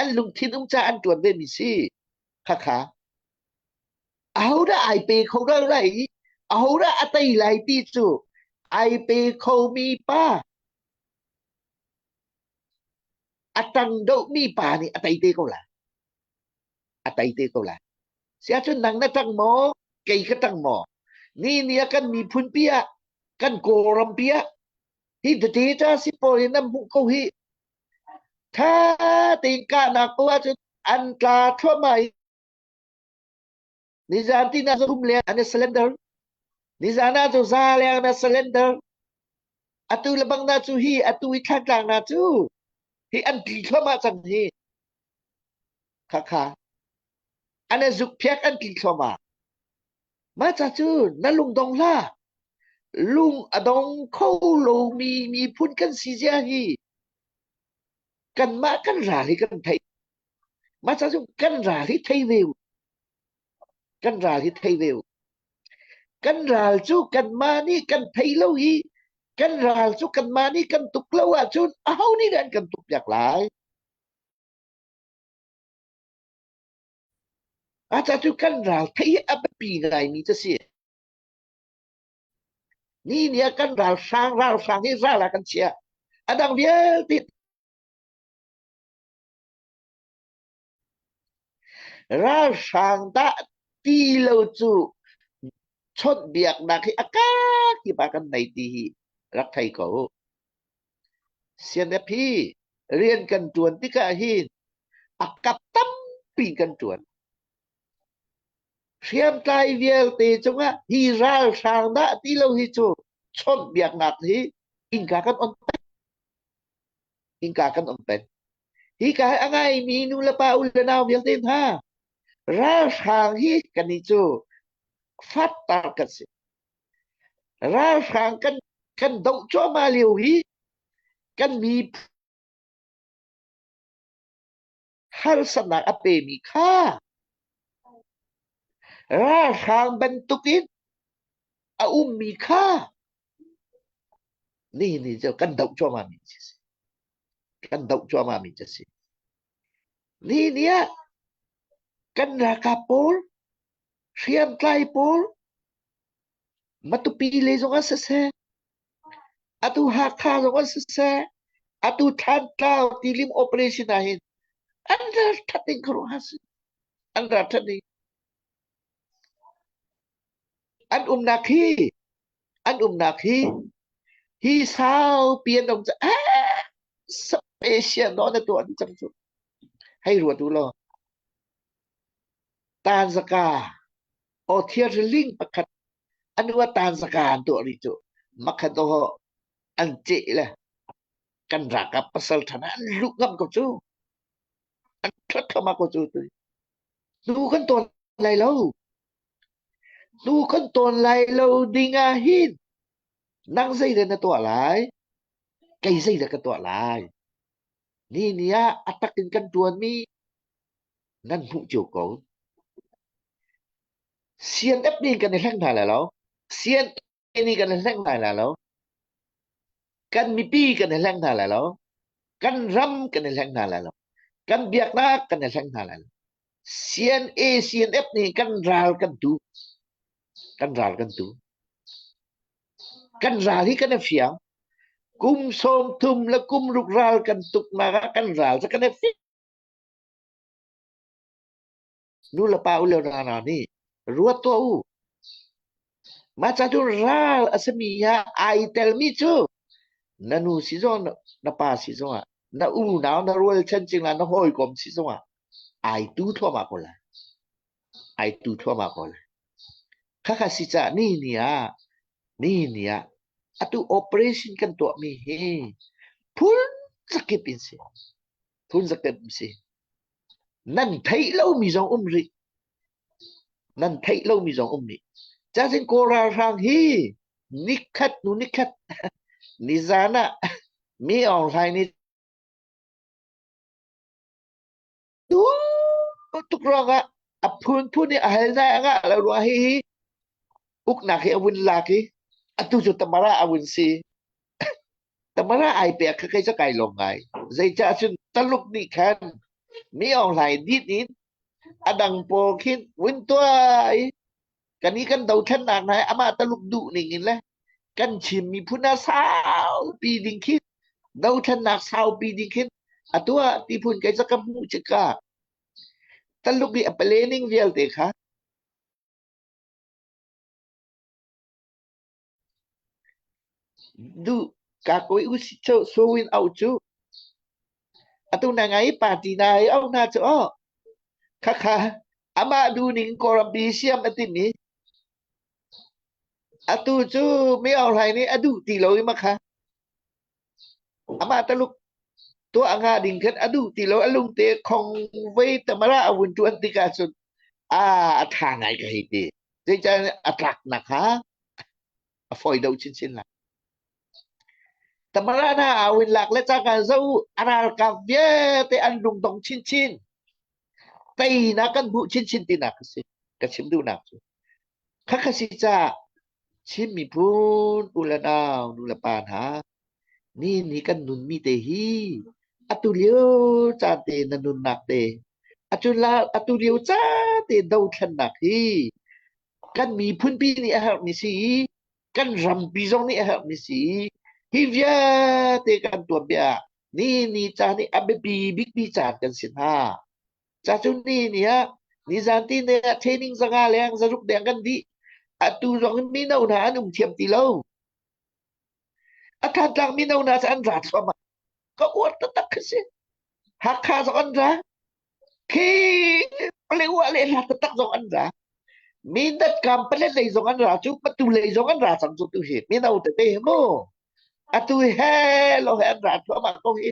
an lungthin um ca an tuan ve mi si. Khakha. Ahodah ai pe kho ral lai i ahodah a tei lai ti cu ai pe khomi pa a tang dohmi pa nih a tei te ko lai. A tei te ko lai. Siahcun nang na tang maw? Kei ka tang maw? Ni ni ah kan miphun pi ah. Kan Kawlram pi ah hi data si pawl hi nan hmuh ko hi. Tha tein kahnak ko ahcun an tla thluahmah i nizan ti na kum leng an i surrender. Nizan ah cu za leng na surrender. Atu le bang na cu hi atu i thlantlang na cu hi an tli thluahmah cang hi. Khakha. An i zukphiak an tli thluahmah. Mah ca cu na lungdong hlah. Lung a dong kho lomi miphun kan si zia hi kanmah kan ral hi kan theih. Mah ca cu kan ral hi thei ve u. Kan ral hi thei ve u. Kan ral cu kanmah nih kan thei lo i kan ral cu kanmah nih kan tuk lo ahcun aho nih dah an kan tuk piak lai? Aca cu kan ral theih hi a biapi ngaimi cu si. Ni ni ah kan ralhrang ralhrang hi ral ah kan chiah. A dang vialte ralhrang dah ti lo cu chawnhbiaknak hi a kakip ah kan nei ti hi rak thei ko. CNF hi rian kan ṭuan tikah hin a kap tampi kan ṭuan. Hriamtlai vialte cungah hi ralhrang dah ti lo hi cu chawnhbiaknak hi innka kan on peng. Innka kan on peng. Hi ka hi a ngaimi nu le pa u le nau vialte hna ralhrang hi kan i cu fattar kan si. Ralhrang kan kan doh cuahmah lio hi kan mi harsatnak a pemi kha ralhrang bantukin a ummi kha nihin ni cu kan doh cuahmah mi si kan doh cuahmah mi cu si ni ni ah kan ralkap pawl hriamtlai pawl Matupi le zong ah siseh, atu Hakha zong ah siseh, atu Thantlang tilim operation ah hin an ral that ding khuaruahhar si. An ral that ding. An umnak hi, an umnak hi, hi saupi an um ah special no na tuah cang cu. Hei ruat u law. Tanzaka aw thiarling pakhat anu a tanzaka an tuah rih cu makhat aw an ceh le kan ralkap pasal than an luh ngam ko cu an thlat thluahmah ko cu tu kan tawn lai lo tu kan tawn lai lo ding ah hin nang zei dah na tuah lai kei zei dah ka tuah lai ni ni ah a tak in kan tuan mi nan hmuh cio ko. CNF nih kan i hleng hna lai lo. CNA nih kan i hleng hna lai lo. Kan mipi kan i hleng hna lai lo. Kan ram kan i hleng hna lai lo. Kan biaknak kan i hleng hna lai lo. CNA, CNF nih kan ral kan tu. Kan ral kan tu. Kan ral hi kan i fiang. Kum sawm thum le kum ruk ral kan tuknak ah kan ral cu kan i fiang. Nu le pa u le nau nih ruat tuah u. Mah ca cu ral a simi ah ai telmi cu na nu si zong na pa si zongah na unau na rualchan cingla na hawikom si zongah ai tu thluahmah ko lai. Ai tu thluahmah ko lai. Khakha si cah ni ni ah ni ni ah atu operation kan tuahmi hi phun zakip in si. Phun zakip in si. Nan theih lomi zong um rih. Nan theih lomi zong um rih. Cazin Kawl ralhrang hi nikhat nu nikhat nizan ah mi Aung Hlaing nih tuk ruangah a phunphun i a hal na a ngah lo ruang hi hi uknak hi a vun lak i atu cu tamara a vun si tamara ai pek kha kei cu kai lawm ngai zeicah cun taluk nih khan mi Aung Hlaing dit in a dang pawl khin vun tuah i kan i kan dothlennak hna amah taluk duh ning in le kan Chin miphun ah saupi ding khin dothlennak saupi ding khin atu ah tiphun kei ka hmuh cika taluk i a planning vialte kha Du ka koi u si cho sowin au cu atu na ngai party na ai au na chu o khakha amah du ning Kawlrampi siam a timi atu cu mi Aung Hlaing nih a duh ti lo i makha amah taluk tuah nga ding khan a duh ti lo a lungte khong vei tamara a vun tuan tikah cun a a tha ngai ka hei ti zeicah a tlak nak ha a fawi do chinchin lai tamara na awin lak le cangka zo a ralkap vialte an lungdong chinchin teinak kan hmuh chinchin tinak a si ka chim duhnak cu khakha si ca Chin miphun u le nau nu le pa hna ni ni kan nunmi te hi atu lio caan te na nunnak te atu la atu lio caan te dothlennak hi kan miphunpi nih a herhmi si i kan rampi zong nih a herhmi si i hi vialte kan tuanbia ni ni caan hi a biapi bikmi caan kan si hna. Ca cu ni ni ah nizan ti ne ah training zanga leng zaruk deng kan dih. Atu zong in mino hna an um thiam ti lo. A Thantlang mino hna cu an ra thluahmah. Ka uar taktak khi si. Hakha zong an ra. Khi Palewa le hla taktak zong an ra. Mindat kam palet lei zong an ra cu patu lei zong an ra cang cu tu hi mino tete hi mu. Atu he lo he an ra thluahmah ko hi.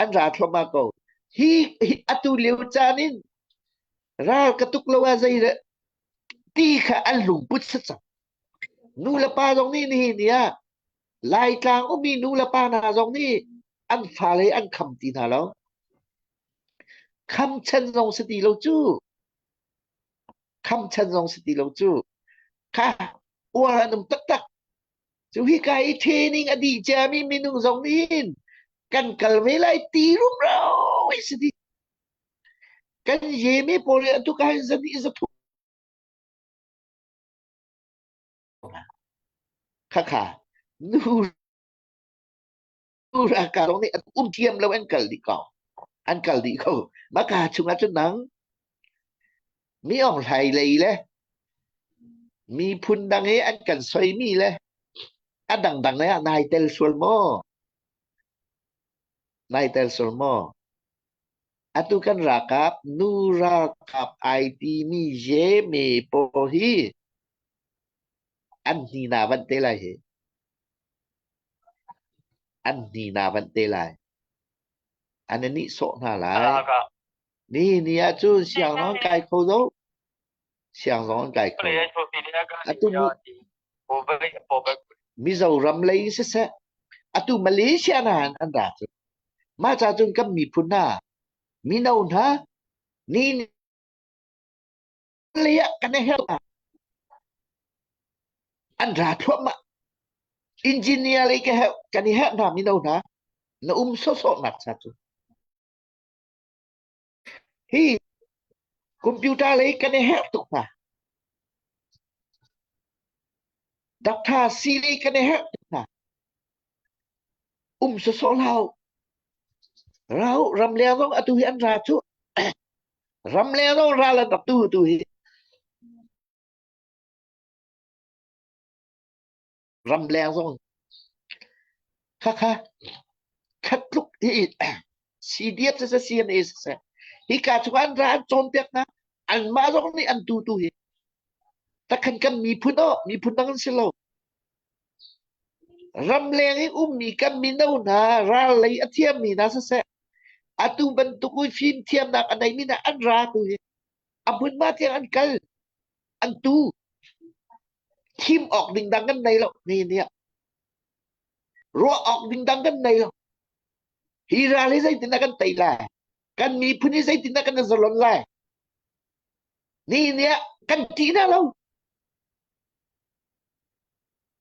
An ra thluahmah ko. Hi, hi atu lio caan in ral ka tuk lo ah zei ti kha an lungput sa cang. Nu le pa zong nih nihin ni ah Laitlang ummi nu le pa hna zong nih an fale an kham ti hna lo. Kham chan zong si ti lo cu. Kham chan zong si ti lo cu. Kha uar an um taktak. Cu hi ka i training a dih ciami minung zong nih hin kan kal ve lai ti rumro i si dih. Kan yemi pawl hi atu ka hin zani zathu Khakha nu ralkap zong nih an um thiam lo an kal dih ko. An kal dih ko. Maka chungah cun nang mi ong hlai lei le miphun dang i an kan soimi le a dangdang le ah nai tel sual maw? Nai tel sual maw? Atu kan ralkap nu ralkap ai timi ye me pawl hi an hni na van te lai hi an hni na van te lai an i nihsawh hna lai ni ni ah cun siang zong an kai kho lo siang zong an kai kho atu Mizoram lei siseh atu Malaysia na an ra cu mah ca cun kan miphun hna mino hna ni lei ah kan i herh an ra thluahmah engineer lei ka herh kan i herh hna mino hna na um sawsawh nak cha cu hi computer lei kan i herh tuk hna doctor si lei kan i herh tuk hna um sawsawh hlah rau ramleng zong atu hi an ra cu Ramleng zong ral an rak tu tu hi ramleng zong khakha khat tluk hi CDF siseh CNA siseh hika cu an ra an cawnpiak hna anmah zong nih an tu tu hi takhan kan miphun oh miphun dang an si lo ramleng i ummi kan mino hna ral lei a thiammi hna siseh Atu bantuk i fimthiamnak a neimi hna an ra tu hi a hmunhma tiang an kal an tu thim awk ding dang kan nei lo ni ni ah ruah awk ding dang kan nei lo hi ral hi zeitin kan tei lai kan miphun hi zeitin kan zalon lai ni ni ah kan ṭih hna lo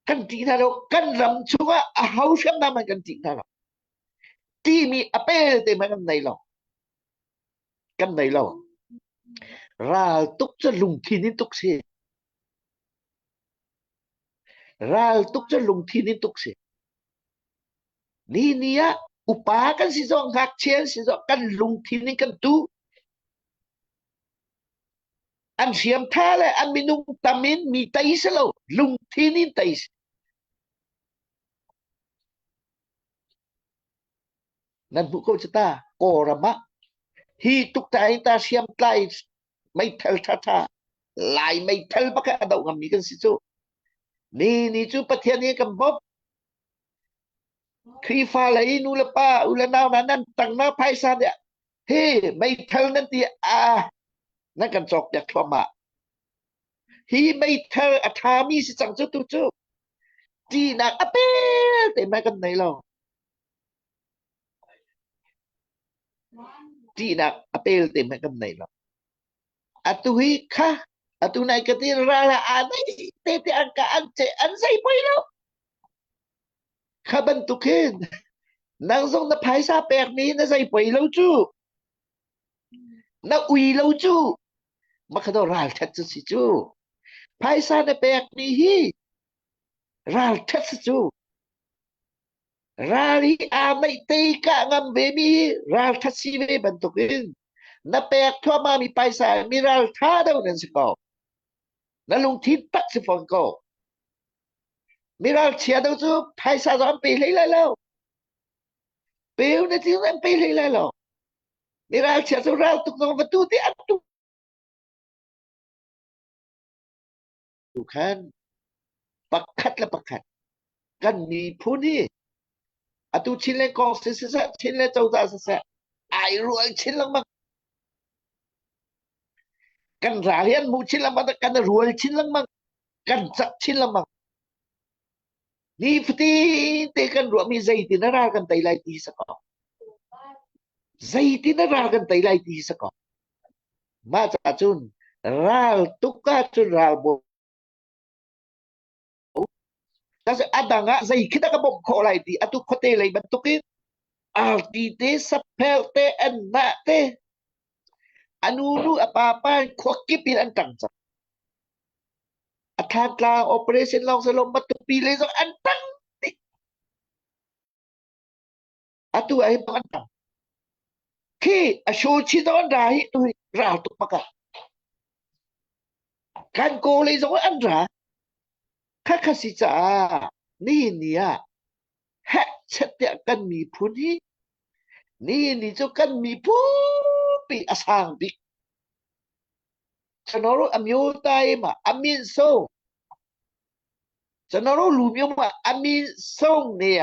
kan ṭih hna lo kan ram chungah a ho hriamnam an kan ṭih hna lo timi a pelte hmanh kan nei lo. Kan nei lo. Ral tuk cu lungthin in tuk si. Ral tuk cu lungthin in tuk si. Ni ni ah upa kan si zong ngakchia si zong kan lungthin in kan tu. An hriam tha le an minung tam in mi tei si lo lungthin in tei si. Nan hmuh ko cu ta Kawlram ah hi tuk ta hi ta hriamtlai meithal ṭhaṭha Lai meithal bak a doh ngammi kan si cu. Ni ni cu Pathian nih kan bawmh. Khrihfa lei nu le pa u le nau hna nan tangnak phaisa nih hi meithal nan ti a nan kan cawkpiak thluahmah. Hi meithal a ṭhami si cang cu tu cu ṭihnak a pel te hmanh kan nei lo. Ṭihnak a pel te hmanh kan nei lo. Atu hi kha atu nai ka ti ral ah aa nei te te an ka an ce an zei poi lo. Kha bantuk hin nang zong na phaisa pekmi na zei poi lo cu. Na ui lo cu. Makha do ralṭhat cu si cu. Phaisa na pekmi hi ralṭhat si cu. Ral hi aa meitei kah ngam ve mi hi ralṭhat si ve bantukin na pek thluahmah mi paisa mi ralṭha deuh nan si ko. Na lungthin tak si fawn ko. Mi ralchia deuh cu phaisa zong an pe hlei lai lo. Peu na ti an pe hlei lai lo. Mi ralchia cu ral tuk zong va tu ti an tu khan pakhat le pakhat kan miphun hi atu Chinland kong si siseh Chinland cozah siseh ai rual chin lengmang kan ral hi an hmuh chin lengmang kan rual chin lengmang kan cak chin lengmang ni fatin te kan ruahmi zeitin a ral kan tei lai ti sa ko zeitin a ral kan tei lai ti sa ko mah ca cun ral tuk ah cun ral bo a dang ah zei khi dah ka bawmh khawh lai ti atu khuate lei bantukin arti te saphel te annah te anu nu a pa pa khua kip in an ṭang cang a Thantlang operation lawng si lo Matupi lei zong an ṭang dih atu ah hin an ṭang khi a shu chi zong an ra hi tu hi ral tuk bak ah kan kaw lei zong an ra kha kha si caah nihin ni ah heh chet tiah kan miphun hi nihin ni cu kan miphun pi a sang bik ကျွန်တော်တို့အမျိုးသားရေးမှာအမြင့်ဆုံးကျွန်တော်တို့လူမျိုးမှာအမြင့်ဆုံးနေရ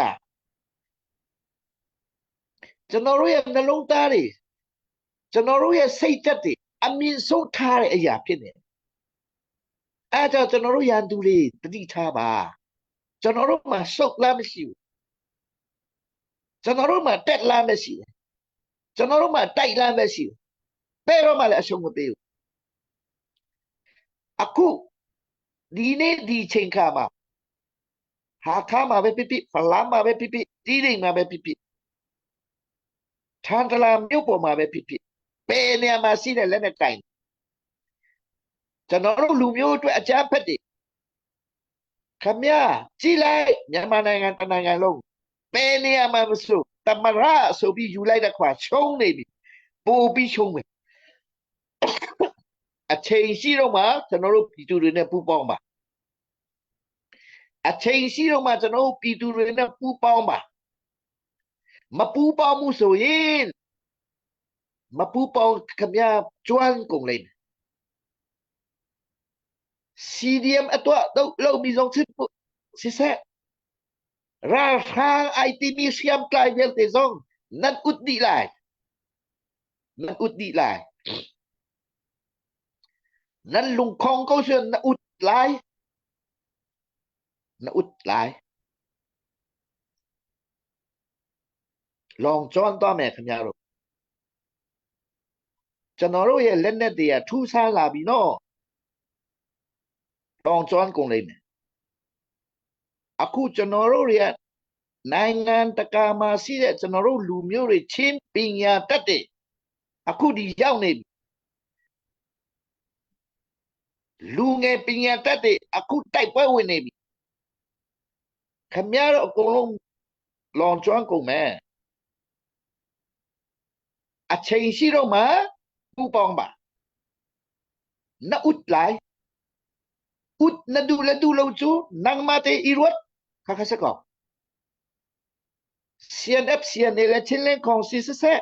ကျွန်တော်တို့ရဲ့နှလုံးသားတွေကျွန်တော်တို့ရဲ့စိတ်ဓာတ်တွေအမြင့်ဆုံးထားတဲ့အရာဖြစ်နေတယ်အဲဒါကြောင့်ကျွန်တော်တို့ရန်သူတွေတတိထားပါကျွန်တော်တို့မှာစုပ်လားမရှိဘူးကျွန်တော်တို့မှာတက်လားမရှိဘူးကျွန်တော်တို့မှာတိုက်လားမရှိဘူးပဲ့တော့မှလည်းအရှုံးမပေးဘူးအခုဒီနေ့ဒီချိန်ခါမှာဟာခါမှာပဲဖြစ်ဖြစ်ဖလားမှာပဲဖြစ်ဖြစ်တီးလိမ်မှာပဲဖြစ်ဖြစ်ထန်တလာမြို့ပေါ်မှာပဲဖြစ်ဖြစ်ဘယ်နေရာမှာရှိတဲ့လက်နဲ့ကင်ကျွန်တော်တို့လူမျိုးအတွက်အကြမ်းဖက်တွေခမရကြည့်လိုက်မြန်မာနိုင်ငံတနိုင်ငံလုံးဘယ်နေရာမှာမဆိုတမရဆိုပြီးယူလိုက်တဲ့ခွာရှုံးနေပြီပိုပြီးရှုံးမယ်အချိန်ရှိတော့မှကျွန်တော်တို့ပြည်သူတွေနဲ့ပူးပေါင်းပါအချိန်ရှိတော့မှကျွန်တော်တို့ပြည်သူတွေနဲ့ပူးပေါင်းပါမပူးပေါင်းမှုဆိုရင်မပူးပေါင်းခမရကျွမ်းကုန်လိမ့်မယ် CDM အတွက်တော့လုံပြီးဆုံးစစ်စစ်ဆက် ralhrang ai timi hriamtlai vialte zong nan ut dih lai nan ut dih lai nan lungkhong ko sian na ut lai na ut lai လောင်ကျွမ်းသွားမယ်ခင်ဗျားတို့ကျွန်တော်တို့ရဲ့လက်နက်တွေကထူးဆန်းလာပြီနော်လောင်ကျွမ်းကုန်လိမ့်မယ်အခုကျွန်တော်တို့တွေကနိုင်ငံတကာမှာရှိတဲ့ကျွန်တော်တို့လူမျိုးတွေချင်းပညာတတ်တယ်အခုဒီရောက်နေပြီလူငယ်ပညာတတ်တွေအခုတိုက်ပွဲဝင်နေပြီခင်ဗျားတို့အကုန်လုံးလောင်ကျွမ်းကုန်မယ်အချိန်ရှိတော့မှပူပေါင်းပါနဥတ်လိုက်ဥတ်နဒူလဒူလုံးချူနန်းမတေအီရဝတ်ခါခါစကော။ CNF CNA le Chinland kong si siseh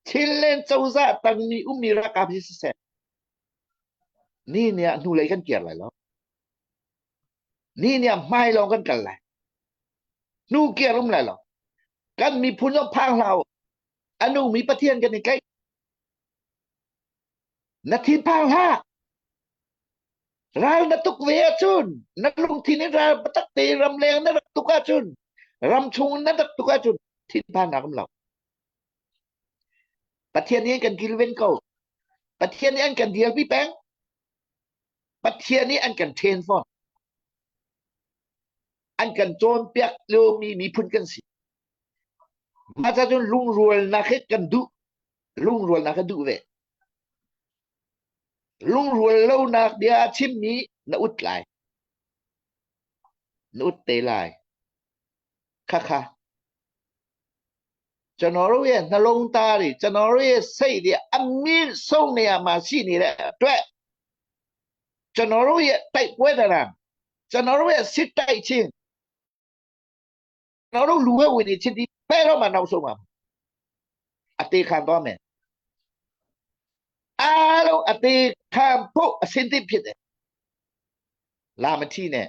Chinland cozah tangmi ummi ralkap hi siseh ni ni ah hnulei kan kir lai lo. Ni ni ah hmai lawng kan kal lai. Hnu kir um lai lo. Kan miphun zong phang hlah u. A nungmi Pathian kan i tlaih. Na thinphang hlah. Ral na tuk ve ahcun na lungthin in ral biatak tein ramleng na rak tuk ahcun ramchung na rak tuk ahcun thinphannak um lo. Pathian nih an kan kilven ko. Pathian nih an kan dirpi peng. Pathian nih an kan ṭhen fawn. An kan cawnpiak liomi miphun kan si. Mah ca cun lungrualnak hi kan duh. Lungrualnak ka duh ve. Lungrual lonak bia a chimmi na ut lai. Na ut te lai. Khakha. ကျွန်တော်တို့ရဲ့နှလုံးသားတွေကျွန်တော်တို့ရဲ့စိတ်တွေအမြင့်ဆုံးနေရာမှာရှိနေတဲ့အတွက်ကျွန်တော်တို့ရဲ့တိုက်ပွဲတရံကျွန်တော်တို့ရဲ့စစ်တိုက်ခြင်းကျွန်တော်တို့လူဝဲဝင်နေချင်းဒီပဲတော့မှနောက်ဆုံးမှာအသေးခံသွားမယ်အားလုံးအသေးခံဖို့အစင်သင့်ဖြစ်တယ်လာမထီနဲ့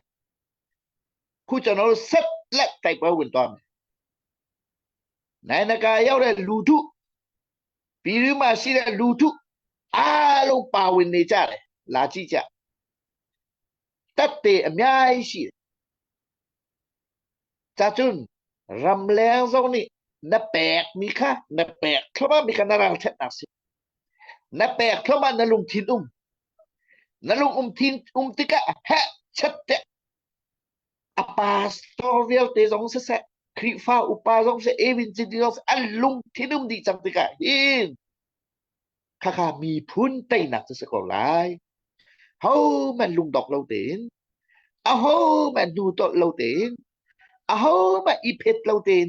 ခုကျွန်တော်တို့ဆက်လက်တိုက်ပွဲဝင်သွားမယ် နိုင်ငံတကာရောက်တဲ့လူထုပြည်တွင်းမှာရှိတဲ့လူထုအားလုံးပါဝင်နေကြတယ်လာကြည့်ကြတက်တေအများကြီးရှိတယ်ဇာကျွန်းရမ်လဲဇုံนี่နပက်မိခနပက်ခမမိခနရာချက်နာစီနပက်ခမနလုံသင်ုံနလုံုံသင်ုံတိကဟဲချက်တဲ့ a pastor vialte zong siseh Khrihfa upa zong siseh Evin City zong siseh an lungthin um dih cang tikah hin khakha miphun teinak cu si ko lai ho man lungdok lo tein aho man hnu tolh lo tein aho man i phet lo tein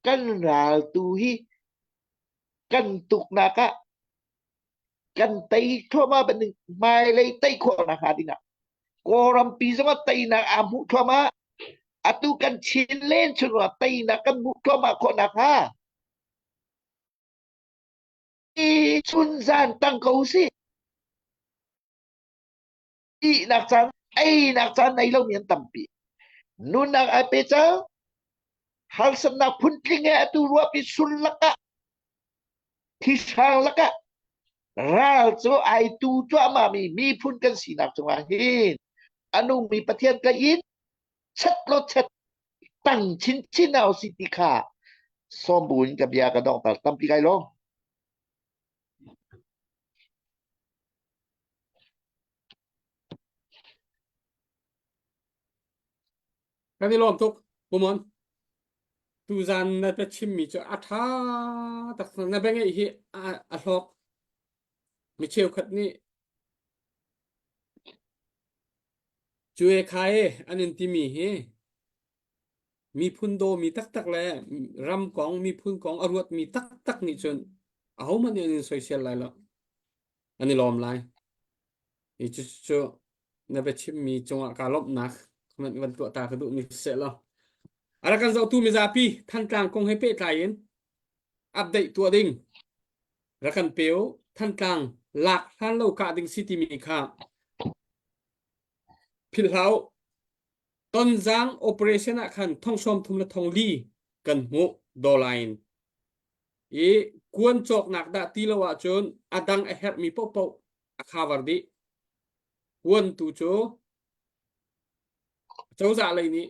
kan ral tu hi kan tuknak ah kan tei thluahmah bantuk hmailei tei khawh nak hnga dingah Kawlrampi zongah teinak aa hmuh thluahmah atu kan Chin len chungah teinak kan hmuh thluahmah khawh nak hnga i chun zan tang ko si ihnak caan einak caan nei lomi an tampi nunnak ai pe cang harsatnak phuntling he atu ruahpi sul lakah Thihrang lakah ral cu ai tu cuahmahmi miphun kan sinak cungah hin a nungmi Pathian tlaih in chet law chet tang chinchin au si ti kha sawm bu in ka bia ka donghter tampi kai lawm. Kan i lawm tuk, Pumon. Tuzan na ka chimmi cu a ṭha tak na bia ngeih hi a, a hlawk. Mi cheukhat nih cue khai an in timi hi miphun dawmi taktak le ram kong miphun kong a ruatmi taktak nih cun ahohmanh nih an in soisel lai lo. An i lawm lai. Hi cucu na biachimmi cungah kaa lawmhnak comment van tuah ta ka duhmi siseh law. A rak kan zohtu mizapi Thantlang kong he pehtlai in update tuah ding rak kan pe u. Thantlang lak hlan lo kah ding si timi kha philh hlah u. Tonzang operation ah khan thong sawm thum le thong li kan hmuh dollar in. I kuan cawknak dah ti lo ahcun a dang a herhmi paohpaoh a cover dih. Kuan tu cu cozah lei nih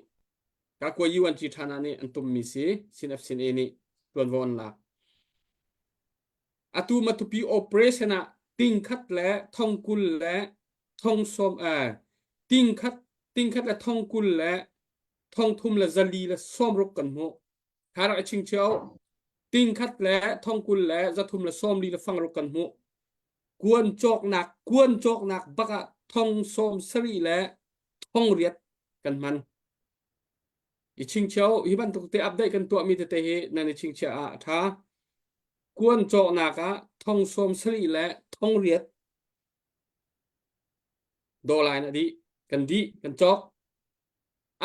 kakua UNG ṭhana nih an tummi si CNF CNA nih ṭuanvo an lak. Atu Matupi operation ah ting khat le thong 20 le thong sawm eh, ting khat ting khat le thong 20 le thong thum le zali le sawm ruk kan hmuh. Kha rak i chingchio. Ting khat le thong 20 le zathum le sawm li le fang ruk kan hmuh. Kuan cawknak kuan cawknak bak ah thong sawm sarih le thong riat kan hman. I chingchio hi bantuk te update kan tuahmi tete hi nan i chingchiah ah a ṭha. Kuan cawknak ah thong sawm sarih le thong riat dollar in a dih. Kan dih, kan cawk.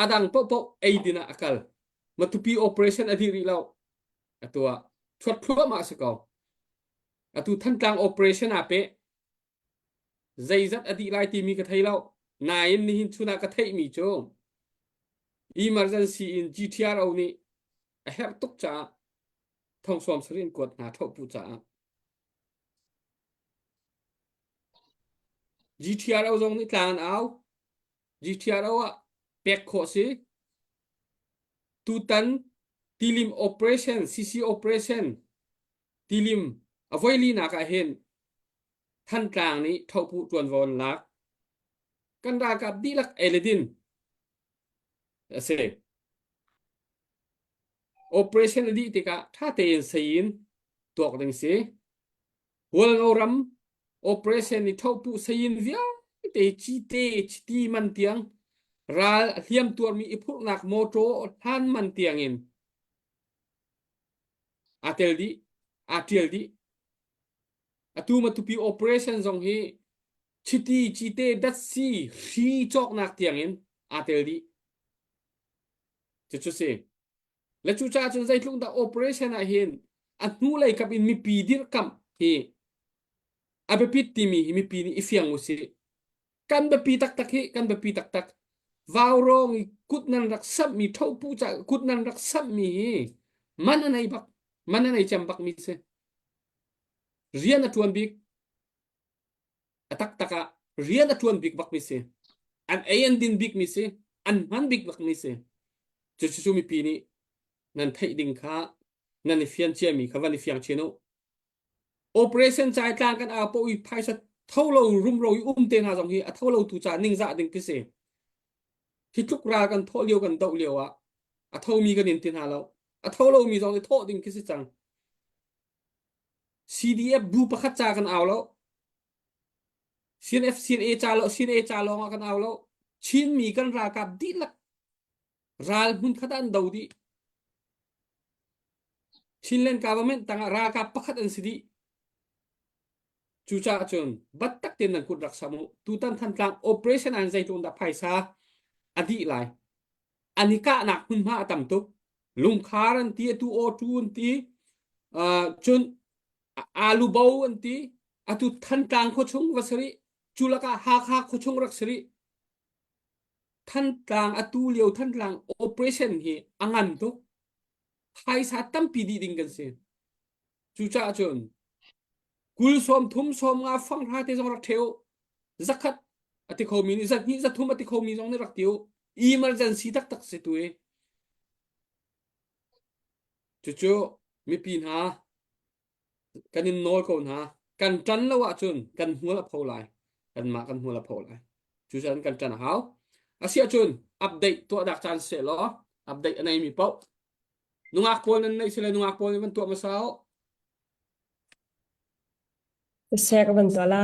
A dang paohpaoh eidin ah a kal. Matupi operation a dih rih lo. Atu ah thuat thluahmah a si ko. Atu Thantlang operation aa peh. Zeizat a dih lai timi ka thei lo. Nain nihin chun ah ka theihmi cu emergency in GTRO nih a herh tuk caah thongsawm sarih in kuat hna ṭhohpu caah GTRO zong nih tlang an au. GTRO ah pek khawh si. Tutan tilim operation, CC operation tilim a voilinak ah hin Thantlang nih ṭhohpuh ṭuanvo an lak. Kan ralkap dihlak ei le din a si. Operation a dih tikah ṭha tein seiin tuak ding si. Hualngo ram operation i ṭhohpuh seiin vialte cite chiti man tiang ral a hliam tuarmi i phurhnak mawṭaw hlan man tiangin aa tel dih, aa ṭial dih. Atu Matupi operation zong hi chiti, cite, datsi, hri cawknak tiangin aa tel dih. Cucu si. Le cucaah cun zeitluk dah operation ah hin a hnulei kap in mipi dirhkamh hi a biapit timi hi mipi nih i fiang usih. Kan biapi taktak hi kan biapi taktak. Vaurawng i kut nan rak samhmi thopu ca kut nan rak samhmi hi man a nei bak man a nei cem bakmi si. Rian a ṭuan bik a taktak ah rian a ṭuan bik bakmi si. An ei an din bikmi si. An hman bik bakmi si. Cucu cu mipi nih nan theih ding kha nan i fian ciami kha van i fiang chin u. Operation cai tlang kan au poh i phaisa tho lo rumro i um te hna zong hi a tho lo tu ca ningzah ding khi si. Hi tluk ral kan thawh lio kan doh lio ah a thomi kan in ti hna lo. A tho lomi zong i thawh ding khi si cang. CDF bu pakhat ca kan au lo. CNF CNA ca lo CNA ca lawng ah kan au lo. Chinmi kan ralkap dihlak ral hmun khat ah an do dih. Chinland government tangah ralkap pakhat an si dih. Cucaah cun battak tein nan kut rak sam u. Tutan Thantlang operation an zeitluk dah phaisa a dih lai. An i kahnak hmunhma a tam tuk. Lungkhar an ti, atu awtu an ti, uh, cun alubo an ti, atu Thantlang khuachung va si rih. Cu lakah Hakha khuachung rak si rih. Thantlang atu lio Thantlang operation hi a ngan tuk. Phaisa tampi dih ding kan si. Cucaah cun kul sawm thum sawm nga fang hra te zong rak ṭheu zakhat a ti khomi nih zahnih zathum a ti khomi zong nih rak ti u. Emergency taktak si tu hi. Cucu mipi hna kan in nawl ko hna. Kan ṭan lo ahcun kan hmual a pho lai. Kanmah kan hmual a pho lai. Cucaah kan ṭan a hau. Asiahcun update tuah dak caan seh law update a neimi paoh nungak pawl nan neih sile nungak pawl nih van tuah hmasa u. Sek van tuah la.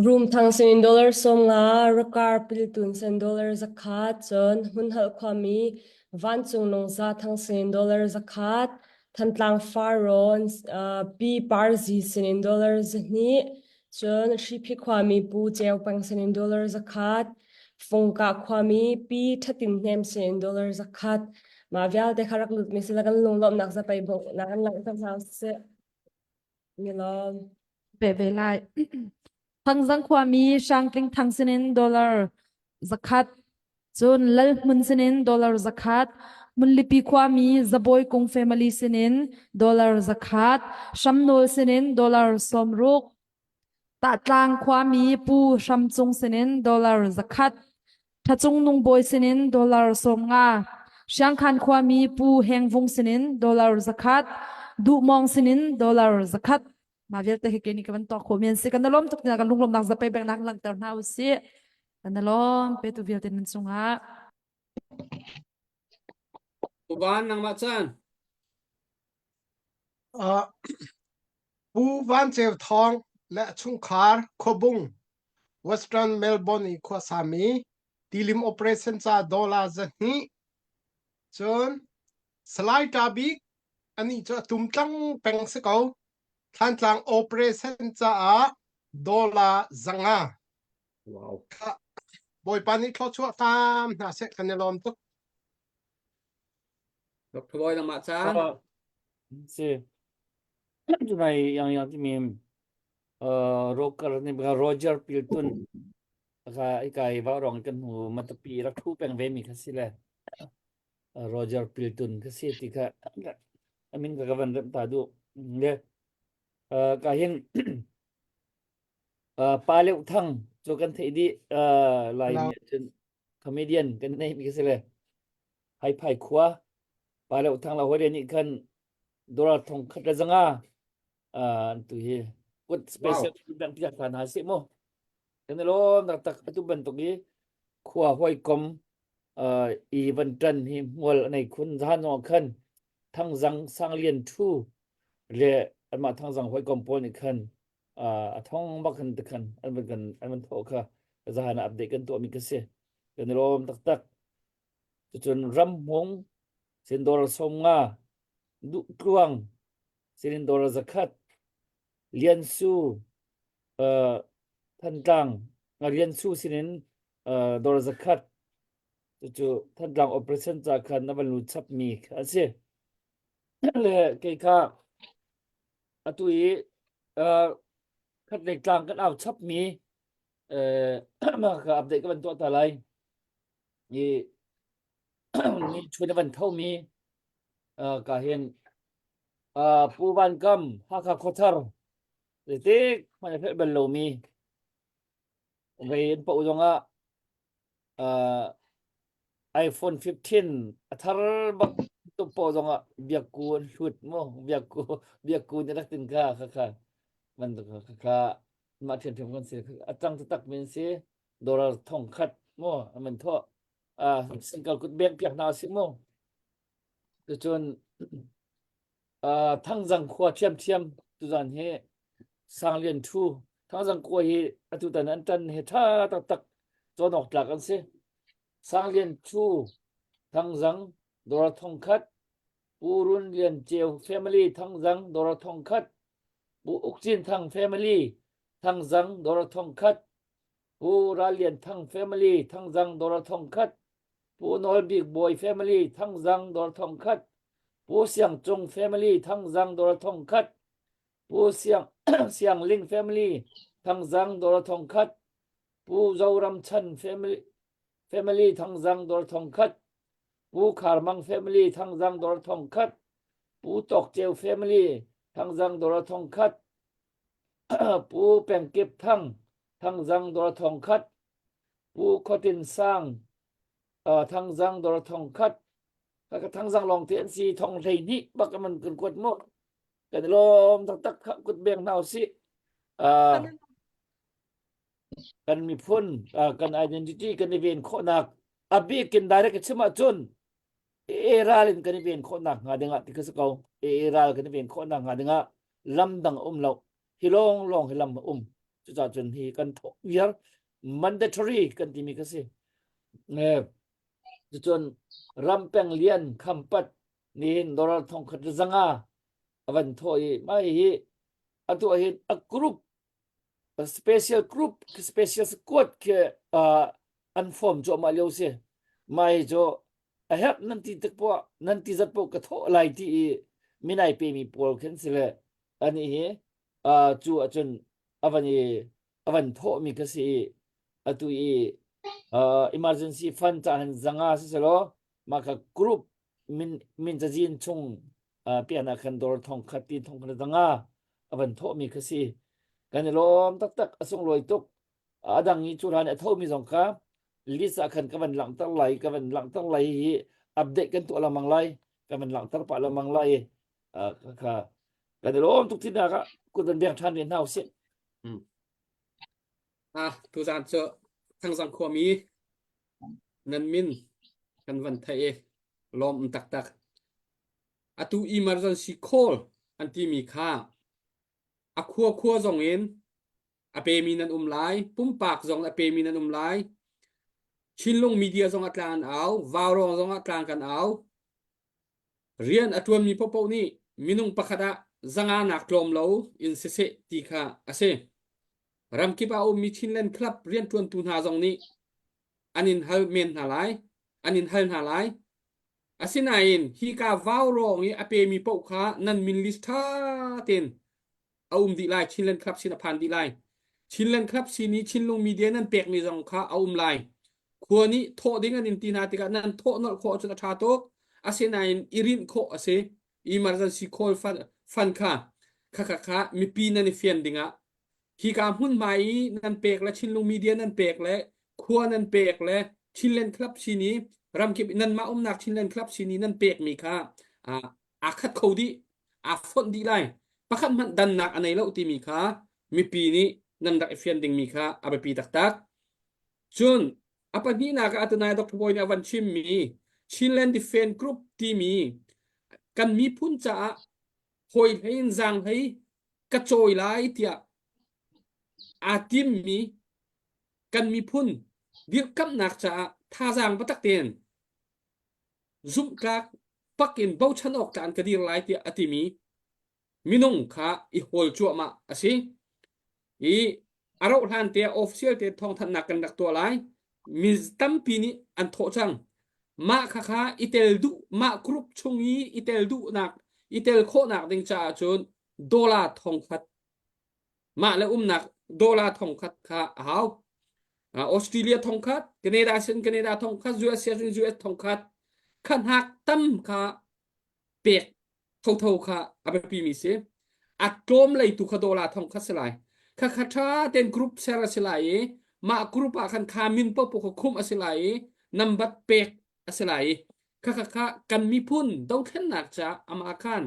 Rumthang sinin dollar 50, Rakar piltun sin dollar 100, cun Hmunhalh khuami Vancung Nungza thang sinin dollar 100, Thantlang Farrawn Pi Parzi sinin dollar 200, cun Hriphi khuami Pu Ceu Peng sinin dollar 100, Fungkah khuami Pi Ṭhatin Hnem sinin dollar 100. Mah vialte kha rak lut mi sila kan lunglawmhnak zapei bawmhnak an langhter hna usih. Milawm. Ve ve lai. Thangzang khuami Hrangtling Thang sinin dollar 100, cun Lalhmun sinin dollar 100, Munlipi khuami Zabawi Kung family sinin dollar 100, Hramnawl sinin dollar 60, Tahtlang khuami Pu Hram Cung sinin dollar 100, Thacung Nung Bawi sinin dollar 50, Siangkhan khuami Pu Heng Vung sinin dollar 100, Duh Mawng sinin dollar 100. Mah vialte hi kei nih ka van tuah khawh mi an si. Kan i lawm tuk tiah kan lunglawmnak zapei peknak langhter hna usih. Kan i lawm petu vialte nan cungah. Uban nangmah caan. Uh, Pu Van Ceu Thawng le a chungkhar Khuabung, Western Melbourne i khuasami tilim operation ca dollar 200 cun Salai Ta Bik anih cu a tumtlang peng si ko. Thlantlang operation caah dollar 500. Wow. Bawipa nih thluachuah hram hna seh kan i lawm tuk. Dr. Bawi nangmah caan. Si. Tunai yang yang timi Roker nih Roger Piltun ka ikai va rong kan hmu matapi rak thu peng ve mi kha si le Roger Piltun kha si ti kha amin ka ka van rem ta du le ka hin pa leuh thang cu kan theih dih lai mi cun comedian kan nei mi kha si le hai phai khua pa leuh thang la hoi nih khan dollar thong khat le zanga tu hi kut special bank piak ta hna sih mu kan i lawm taktak atu bantuk i khua hawikom i van ṭan hi hmual a nei khun zahan zong ah khan Thangzang Sanglian Thu le anmah Thangzang hawikom pawl nih khan a thong bak khan tikhan an van kan an van thawh kha zahan ah update kan tuahmi ka si kan i lawm taktak cucun ramhmung sindawr 50 duh tluang sinin dollar zakhat Lian Su uh, Thantlang Lian Su sinin uh, dollar zakhat cucu Thantlang operation ca khan na van lut chap mi a si le kei kha atu i uh, khat lei tlang kan au chap mi uh, ka update ka van tuah ta lai i ni chun a van tho mi uh, ka hin Uh, Pu Van Kam, Hakha Khuathar, zeitik hmanh a hrelh bal lomi vei an poh zongah uh, iPhone 15 a thar bak tuk poh zongah biakku an hlut mu biakku biakku nih rak tin kha kha kha bantuk kha kha mah ṭhiamṭhiam kan si a cang taktak min si dollar thong khat mu an thawh uh, single kut bek piak hna si mu Cucun uh, Thangzang khua ṭhiamṭhiam tuzan hi Sanglian ṭhu Thangzang khua hi atutan an ṭan hi ṭha taktak cawn awk tlak an si. Sanglian ṭhu Thangzang Dora thongkhat Pu Run Lian Ceu family Thangzang Dora thongkhat Pu Uk Cin Thang family Thangzang Dora thongkhat Pu Ral Lian Thang family Thangzang Dora thongkhat Pu Nawl Bik Bawi family Thangzang dawr thongkhat, Pu Siang Cung family Thangzang dawr thongkhat, Pu Siang Siang Ling family Thangzang dawr thongkhat, Pu Zoram Chan family family Thangzang dawr thongkhat, Pu Khar Mang family Thangzang dawr thongkhat, Pu Tawk Ceu family Thangzang dawr thongkhat, Pu Peng Kip Thang Thangzang dawr thongkhat, Pu Khuatin Sang uh, Thangzang dawr thong khat ka Thangzang lawng te an si thong 12 bak man kan kuat mu kan lawm taktak kut beng hna usih uh, kan miphun uh, kan identity kan i ven khawhnak a bik in direct chim ahcun AA ral in kan i ven khawhnak hnga dingah ti kha si ko AA ral kan i ven khawhnak hnga dingah lam dang a um lo hi lawng lawng hi lam a um cucaah cun hi kan thawk viar mandatory kan timi kha si cucun rampeng lian khampat nihin dollar thong khat zanga avan thawh i mai hi atu hin a group a special group special squad khi uh, an form cuahmah lio si mai cu a herh nan ti tik poah nan ti zat poh ka thawh lai ti i minai pe mi pawl khin si le ani hi uh, cu ahcun avan i avan thawh mi kha si i atu i uh, emergency fund ca han zanga si selaw mah kha group min min cazin chung uh, pian ah khan dawr thong khat ti thong khat zanga avan thawh mi kha si kan i lawm taktak a sunglawi tuk a dang i cu hlan a thomi zong kha list ah khan ka van langhter lai ka van langhter lai hi update kan tuah lengmang lai ka van langhter pah lengmang lai kha kan i lawm tuk tinak ah kut van beng ṭhan ve hna usih Ah, tuzaan cu Thangzang khuami nan min kan van theih i lawm um taktak. Atu emergency call an timi kha a khua khua zong in a pemi nan um lai, pumpak zong a pemi nan um lai. Chinlung media zong a tlang an au, Vaurawng zong a tlang kan au. Rian a ṭuanmi paohpaoh nih minung pakhat ah zanga nak tlawm lo in siseh ti kha a si. Ramkip ah a ummi Chinland Club rianṭuantu hna zong nih an in hal men hna lai, an in hal hna lai. Asinain hika vaurawng i a pemi paoh kha nan min list ṭha tein a um dih lai. Chinland Club sin a phan dih lai. Chinland Club sin i Chinlung Media nan pekmi zong kha a um lai. Khua nih thawh ding an in ti hna tikah nan thawh nolh khawh ahcun a ṭha tuk. Asinain i rinh khawh a si. Emergency call fund kha kha kha kha mipi nan i fian dingah hika hmunhma i nan pek le Chinlung Media nan pek le khua nan pek le Chinland Club sin i ramkip nanmah umnak Chinland Club sin i nan pekmi kha aa khat kho dih aa fonh dih lai pakhat hmanh dannak a nei lo timi kha mipi nih nan rak i fian dingmi kha a biapi taktak cun a pahnihnak ah atunai Dr. Bawi nih a van chimmi Chinland Defense Group timi kan miphun caah hawi hlei in zaang hlei ka cawi lai tiah aa timmi kan miphun dirhkamhnak caah thazaang biatak tein zumhtlak pak in bochan awk tlak an ka dir lai tiah a timi minung kha i hawl cuahmah a si. I a rauh hlan te official te thawngthanhnak kan rak tuah lai. Mi tampi nih an thawh cang. Mah kha kha i tel duh mah group chung i i tel duhnak i tel khawhnak ding caah cun dollar thongkhat mah le umnak dollar thongkhat kha a hau. Australia thongkhat, Canada sin Canada thongkhat, US sin US thongkhat kha hnak tam kha pek thotho kha a biapi mi si. A tlawm lei tu kha dollar thongkhat si lai. Kha kha tha ten group ser a si lai i mah group ah khan kha min popo kha khum a si lai i nambat pek a si lai i kha kha kha kan miphun dothlennak ca ama khan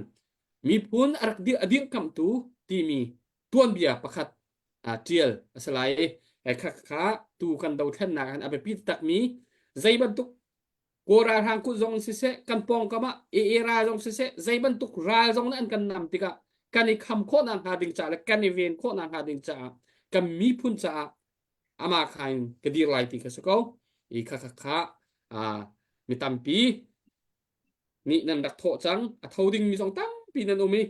miphun a rak dir a dirkamhtu timi tuanbia pakhat ṭial a si lai i kha kha tu kan dothlennak han a biapi takmi zei bantuk Kawl ralhrang kut zong siseh kan pawngkam ah AA ral zong siseh zei bantuk ral zong nih an kan nam tikah kan i kham khawhnak hnga ding caah le kan i ven khawhnak hnga ding caah kan miphun caah ama kha in ka dir lai ti kha si ko i kha kha kha mi tampi nih nan rak thawh cang a tho ding mi zong tampi nan um i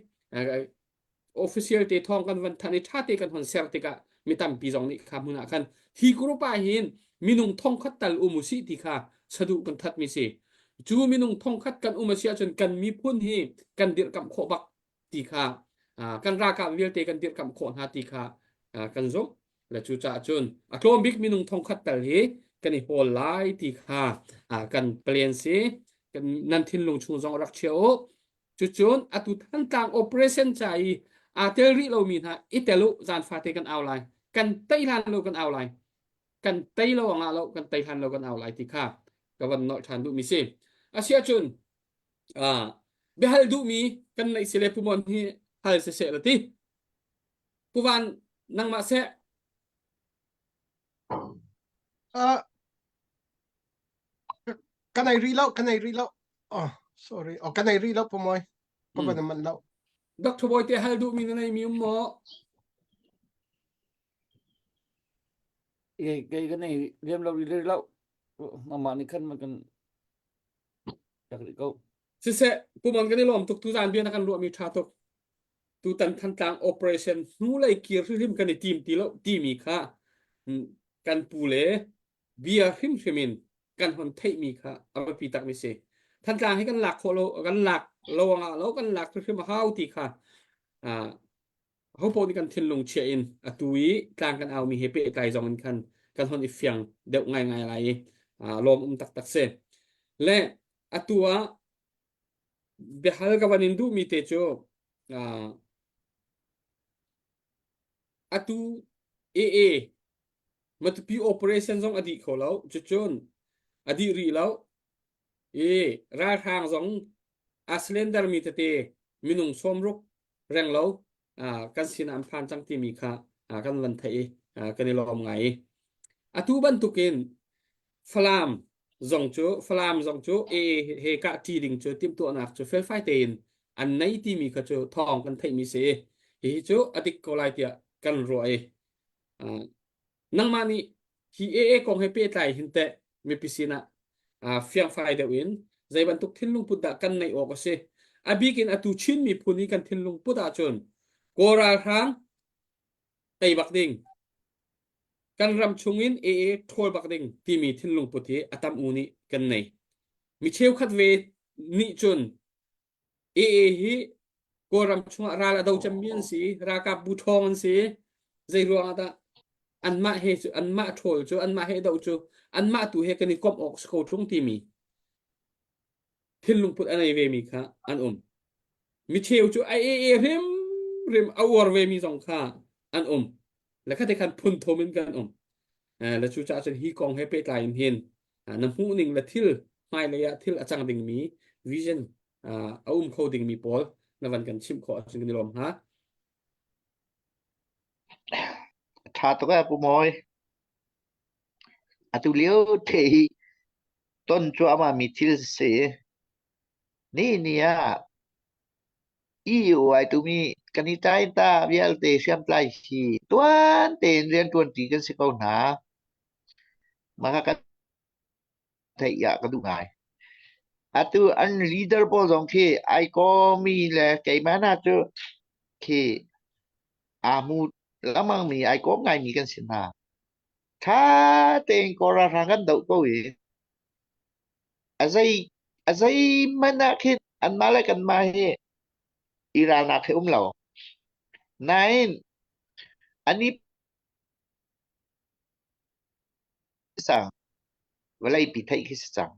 official te thawng kan van than i ṭha te kan hon ser tikah mi tampi zong nih kha hmun ah khan hi group ah hin minung thongkhat tal um usih ti kha saduh kan that mi si cu minung thongkhat kan um a si ahcun kan miphun hi kan dirhkamh khawh bak ti kha kan ralkap vialte kan dirhkamh khawh hna ti kha kan zumh le cu caah cun a tlawm bik minung thongkhat tal hi kan i hawl lai ti kha kan plan si nan thinlung chung zong rak chia u Cucun atu Thantlang operation ca i aa tel rih lomi hna i tel u zan fate kan au lai. Kan tei hlan lo kan au lai. Kan tei lo angah lo kan tei hlan lo kan au lai ti kha ka van nolh ṭhan duhmi si. Asiahcun uh, biahal duhmi kan neih si le Pumon hi hal siseh la ti. Puvan nangmah seh. Uh, Ka nei rih lo, ka nei rih lo. Oh, sorry. Oh, ka nei rih lo Pumawi. Ka van man lo. Dr. Bawi te hal duhmi na nei mi um maw? Kei kei ka nei lem lo rih lo. Mama nih khan man kan rak rih ko. Siseh, Pumon kan i lawm tuk tuzaan bia na kan ruahmi ṭha tuk. Tutan Thantlang operation hnulei kir hrimhrim kan i tim ti lo timi kha kan pu le bia hrimhrim in kan hon theihmi kha a biapi takmi si. Thantlang hi kan lak khawh lo kan lak lo angah lo kan lak hrimhrim a hau ti kha hopo nih kan thinlung chia in atu i tlang kan aumi he pehtlai zong in khan kan hon i fiang deuh ngaingai lai i lawm um taktak si. Le atu ah biahal ka van in duhmi te cu atu AA Matupi operation zong a dih kho lo. Cucun a dih rih lo. I ralhrang zong a cylinder mi tete minung sawmruk reng lo kan sinah an phan cang timi kha kan van theih i kan i lawm ngai i atu bantukin Falam zong cu Falam zong cu AA he kah ṭi ding cu timhtuahnak cu felfai tein an nei timi kha cu thawng kan theihmi si i hihi cu a dik ko lai tiah kan ruah i Nangmah nih hi AA kong he pehtlai hin teh mipi sinah fiangfai deuh in zei bantuk thinlung put dah kan neih awk a si. A bik in atu Chin miphun i kan thinlung put ahcun Kawl ralhrang tei bak ding, kan ram chungin AA ṭhawl bak ding timi thinlung put hi a tam u nih kan nei. Mi cheukhat ve. nih cun AA hi Kawlram chungah ral a do cemmi an si, ralkap bu ṭhawng an si. Zei ruangah dah anmah he cu anmah ṭhawl cu anmah he doh cu anmah tu he kan i komh awk si ko ṭung timi thinlungput a nei vemi kha an um. Micheu cu a AA hrimhrim a uar vemi zong kha an um. Le kha te khan phun thum in kan um. Eh, le cucaah cun hi kong he pehtlai in hin ah, na hmuhning le thil hmailei ah thil a cang dingmi vision ah, a um kho dingmi pawl na van kan chimh khawh ahcun kan i lawm hnga. Ṭha tuk eh Pu Mawi. Atu lio te hi ton cuahmah mi thil si. Ni ni ah EU ai tumi kan i tlai ta vialte hriamtlai hi tuan tein rianṭuanṭi kan si ko hna. Mah kan theih ah ka duh ngai. Atu an leader pawl zong khi ai kawmi le keimah hna cu khi aa hmu lengmang mi ai kawm ngaimi kan si hna. Ṭha tein Kawl ralhrang kan doh ko i a zei a zeihmanh ah khin anmah le kanmah hi i ralnak hi um lo. Nain an i cang. Vawleipi theih khi si cang.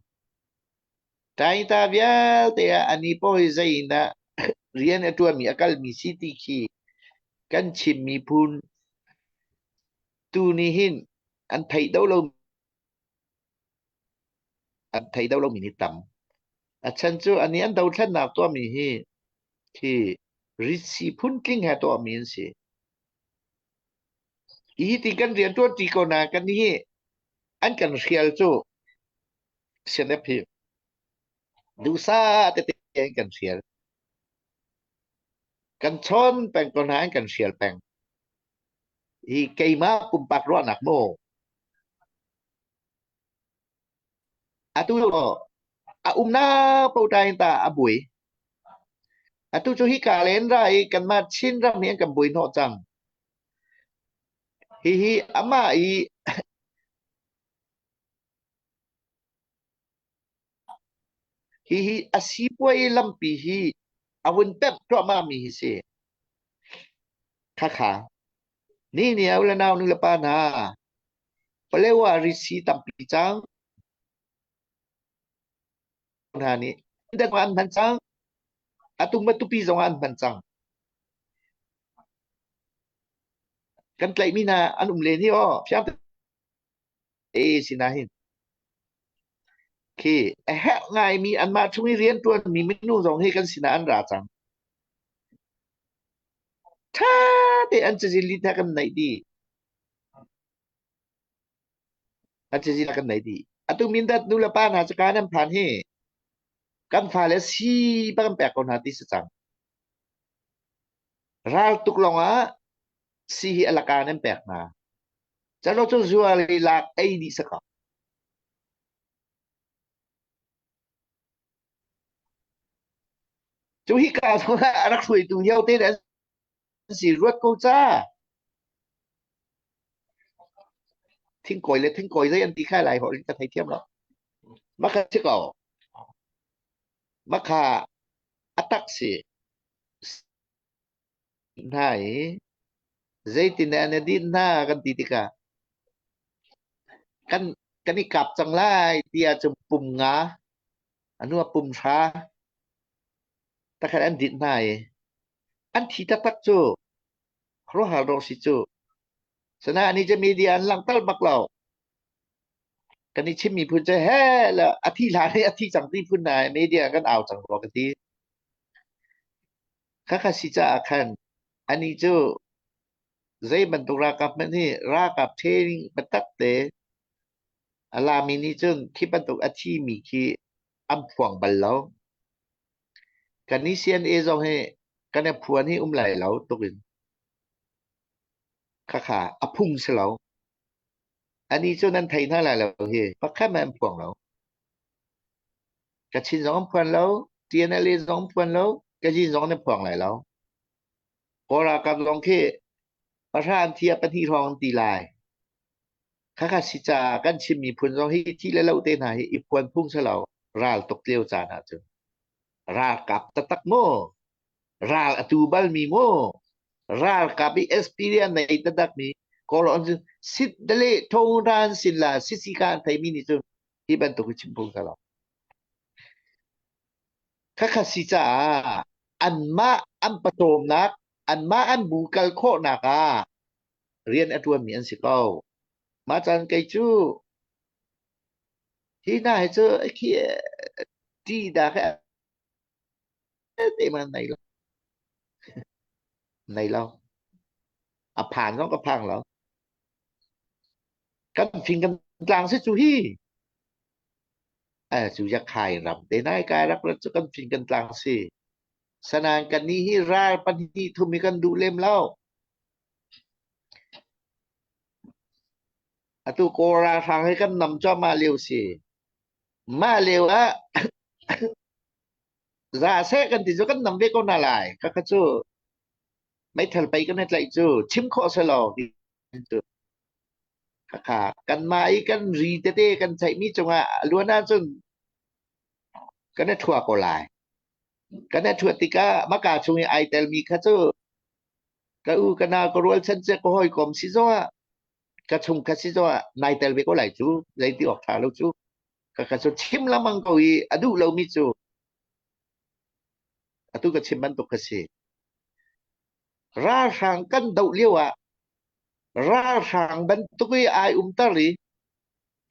Taita vialte ah ani paoh hi zei in dah rian a ṭuanmi a kalmi si ti khi kan Chin miphun tu nih hin an theih do lo an thei do lomi nih tam. A chan cu ani an dothlennak tuahmi hi khi ritsi phuntling he tuahmi an si. Hi ti kan rian ṭuan ṭi ko na kan hi an kan hrial cu CNF hi duhsah tete an kan hrial. Kan chawn peng ko hna an kan hrial peng. Hi keimah pumpak ruahnak maw Atu a umnak paoh in ta a buai. Atu cu hika len ra i kanmah Chin ram hi an kan buai hnawh cang. Hihi amah i hihi a sipuai lampi hi a vun pemh cuahmah mi hi si. Khakha. Ni ni u le nau nu le pa hna, Palewa risi tampi cang hna nih an hman cang. Atu Matupi zong ah an hman cang. Kan tlaihmi hna an um len hi aw fiang te sinah hin khi a herh ngaimi anmah chung i rianṭuanmi minung zong hi kan sinah an ra cang. Ṭha te an cazin lit hna kan neih dih. An cazin kan neih dih. Atu Mindat nu le pa hna cu kaan an phan hi kan fale si ba kan pek ko hna ti si cang. Ral tuk lawngah si hi a laka nan pek hna. Calo cu zual i lak ei dih si ko. Cu hi ka zongah a rak hruaitu hio te an si ruat ko ca. Thingkawi le thingkawi zei an ti kha lai holh in ka thei thiam lo. Maka si ko. Maka a tak si. Hna i zeitin an i din hna kan ti tikah kan kan i kap cang lai ti ahcun pum nga a hnu ah pum hra takhat an dinh hna i an thi taktak cu khuaruahhar dawh si cu. Sinain ni cu media an langhter bak lo. Kan i chimmi phun cu he le a thi hlan i a thi cang ti phun hna media kan au cang rua ka ti. Khakha si caah khan anih cu zei bantuk ralkap hmanh hi ralkap training biatak te a lami nih cun khi bantuk a thimi khi an phuang bal lo. Kan nih CNA zong hi kan i phuan hi um lai lo tuk in. Khakha a phung si lo. Anih cu nan thei hna lai lo hi. Pakhat hmanh an phuang lo. Kachin zong an phuan lo, TNLA zong an phuan lo, Kachin zong an phuang lai lo. Kawl ralkap zong khi pahra an thi ah pahnih hrawng an ti lai. Khakha si caah kan Chin miphun zong hi thi le lo te hna hi i phuan phung si lo ral tuk lio caan ahcun. Ralkap taktak maw? Ral a tu balmi maw? Ralkap i experience nei taktak mi Kawl on cun sit dale thong ran sin la sisi ka an theimi nih cun hi bantuk hi chim phung lo. Khakha si caah anmah an pawcawmnak, anmah an bu kal khawhnak ah rian a ṭuanmi an si ko. Mah caan kei cu hi hna hi cu khi ṭi dah khi te man nei lo. Nei lo. A phan zong ka phang lo. Kan fing kan tlang si cu hi. Eh, cu ya khai ram te nai kai rak rat cu kan fing kan tlang si. Sanan kan ni hi ral pahnih thum hi kan duh lem lo. Atu Kawl ralhrang hi kan nam cuahmah lio si. Mah lio ah za seh kan ti cu kan nam ve ko hna lai. Khakha cu meithal pei kan i tlaih cu chim khawh si lo ti cu. Khakha kanmah i kan ri tete kan theihmi cungah a luan ahcun kan i ṭhua ko lai. Kan i ṭhuat tikah maka chung i ai telmi kha cu ka u ka nau ka rualchan cu ka hawikom si zongah ka chung kha si zongah nai tel ve ko lai cu zei ti awk ṭha lo cu ka ka cu chim lengmang ko i a duh lomi cu atu ka chim bantuk ka si ralhrang kan doh lio ah ralhrang bantuk i ai umter i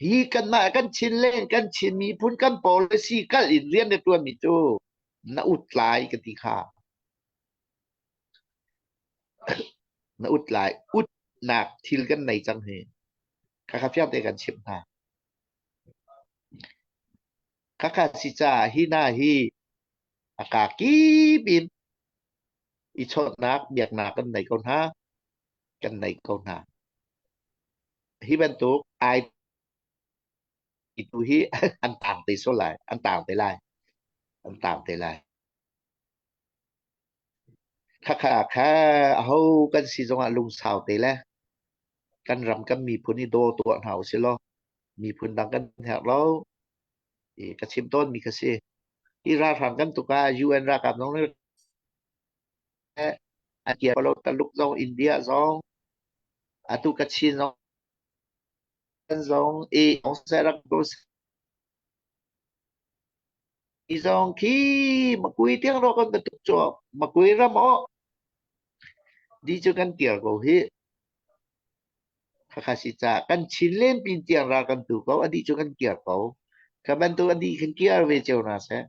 hi kanmah kan Chin len kan Chin miphun kan policy kal in rian na ṭuanmi cu na ut lai ka ti kha Na ut lai. Utnak thil kan nei cang hi. Khakha fiang te kan chimh hna. Khakha si caah hi na hi a ka kip in i chawnhnak biaknak kan nei ko hna. Kan nei ko hna. Hi bantuk ai tu hi an tang te so lai. An tang te lai. An tang te lai. Khakha kha aho kan si zongah lungsau te le kan ram kan miphun hi daw tuah hna usih law miphun dang kan herh lo. I ka chim tawn mi kha si. Hi ralhrang kan tuk ah UN ralkap zong nih an kir lo Taluk zong India zong atu Kachin zong zong e ong se rak ko Hi zong khi Makui tiang rawk kan tuk cu Makui ram aw di cu kan kir ko hi khakha si ca kan Chin len pin tiang ra kan tu ko adi cu kan kir ko ka bantuk adi kan kir ve cio na seh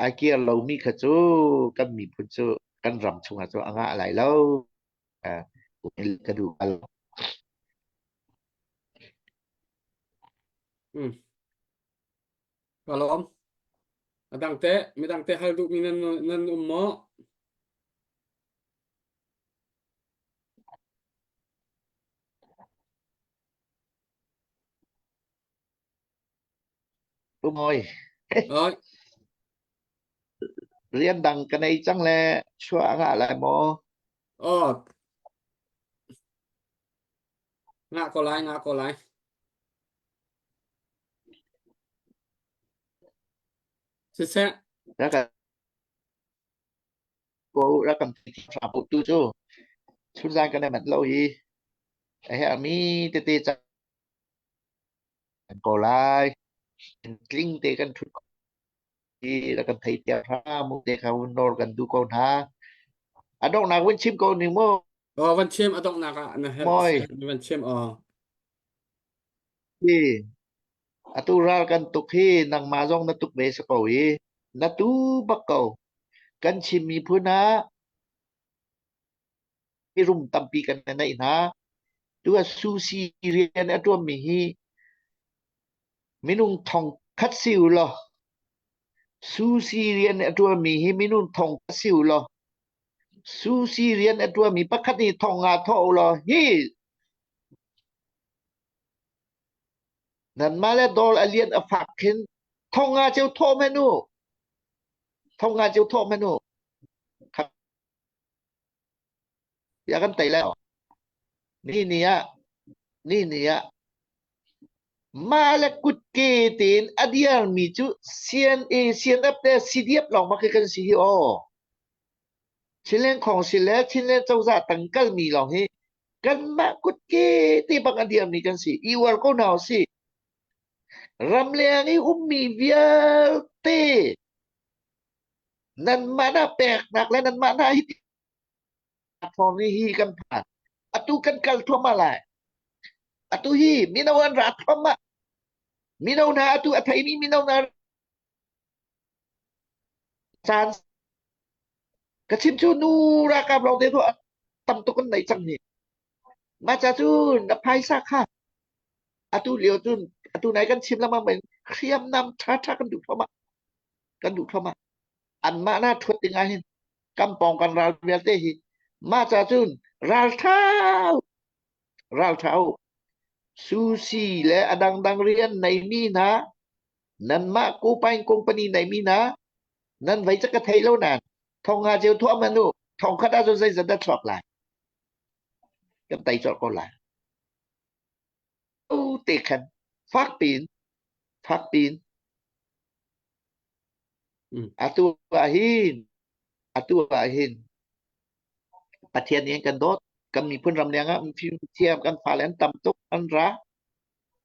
a kir lomi kha cu kan miphun cu kan ram chungah cu a ngah lai lo ka duh bal Mm. Ka lawm. A dang teh, midang teh hal duhmi nan nan um maw? Pu Mawi. Oi. Rian dang ka nei cang le chuah a ngah lai maw? Oh. Ngah ko lai, ngah ko lai. Siseh. Rak ko rak kan thla tu cu chunzan kan i manh lo hi a herhmi tete cang ko lai. Tling te kan ṭhut i rak kan thei piak hram mu te kha hun nawl kan duh ko hna. A donghnak vun chim ko ning mu. Oh, van chim a donghnak ah na herh Mawi. van chim oh. Hi atu ral kan tuk hi nangmah zong na tuk ve si ko hi. Na tu bak ko. Kan Chin miphun ah mirum tampi kan neih hna. Tu ah Susi rian a ṭuanmi hi minung thong khat si u law Susi rian a ṭuanmi hi minung thong khat si u law Susi rian a ṭuanmi pakhat nih thong nga thawh u law hi nanmah le dawr a lian a fak khin thong nga ceu thawh hmanh u thong nga ceu thawh hmanh u ya kan tei lai ni ni ah ni ni ah. Mah le kutke tein a diarmi cu CNA, CNF le CDF lawng bak hi kan si hi aw. Chinland Council le Chinland cozah tang kalmi lawng hi kanmah kutke te bak a diarmi kan si. I uar ko hna usih. Ramleng i ummi vialte nanmah na peknak le nanmah na hi thawng hi hi kan phan. Atu kan kal thluahmah lai. Atu hi mino an ra thluahmah. Mino hna atu a theimi mino hna caan ka chim cu nu ralkap lawng te tu tam tuk an nei cang hi. Mah ca cu na phaisa kha atu lio cun atu nai kan chim lengmang men hriamnam ṭha ṭha kan duh thluahmah. Kan duh thluahmah. Anmah na ṭhuat ding ah hin kan pawng kan ral vialte hi mah ca cun ralṭha ralṭha u sushi le a dangdang rian neimi hna nanmah kupain company neimi hna nan vei ca ka thei lo nan thong nga ceu thuah man u thong khat ahcun zeizat dah chuak lai kan tei colh ko lai te khan fak pin fak pin Atu ah hin atu ah hin Pathian nih an kan dawt. Kan miphun ram leng ah fimthiam kan fale an tam tuk an ra.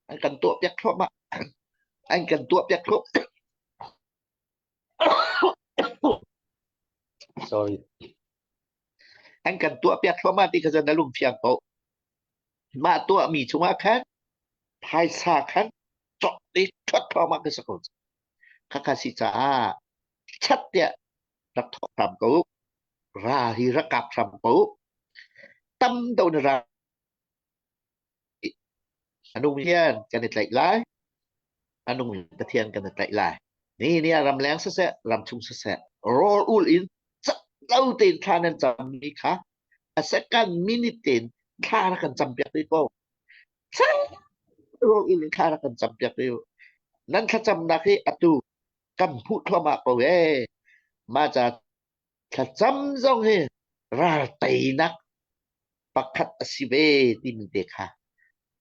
An kan tuahpiak thluahmah. An kan tuahpiak thluahmah. Sorry. An kan tuahpiak thluahmah ti kha na lungfiang ko. Mah tuahmi chungah khan phaisa khan cawk i ṭhuat thluahmah ka si ko. Khakha si caah chat tiah rak thawk hram ko. Ra hi rak kap hram ko. Tam do na ra anung hian kan i tlaih lai. Anung Pathian kan i tlaih lai. Ni ni ah ramleng siseh, ramchung siseh, rawl ul in cak lo tein thla nan cammi kha a second minute tein thla rak kan campiak rih ko. Rawl ul in thla rak kan campiak rih. Nan thlacamnak hi atu kan hmuh thluahmah ko ee. Mah ca thlacam zong hi ral teinak pakhat a si ve timi te kha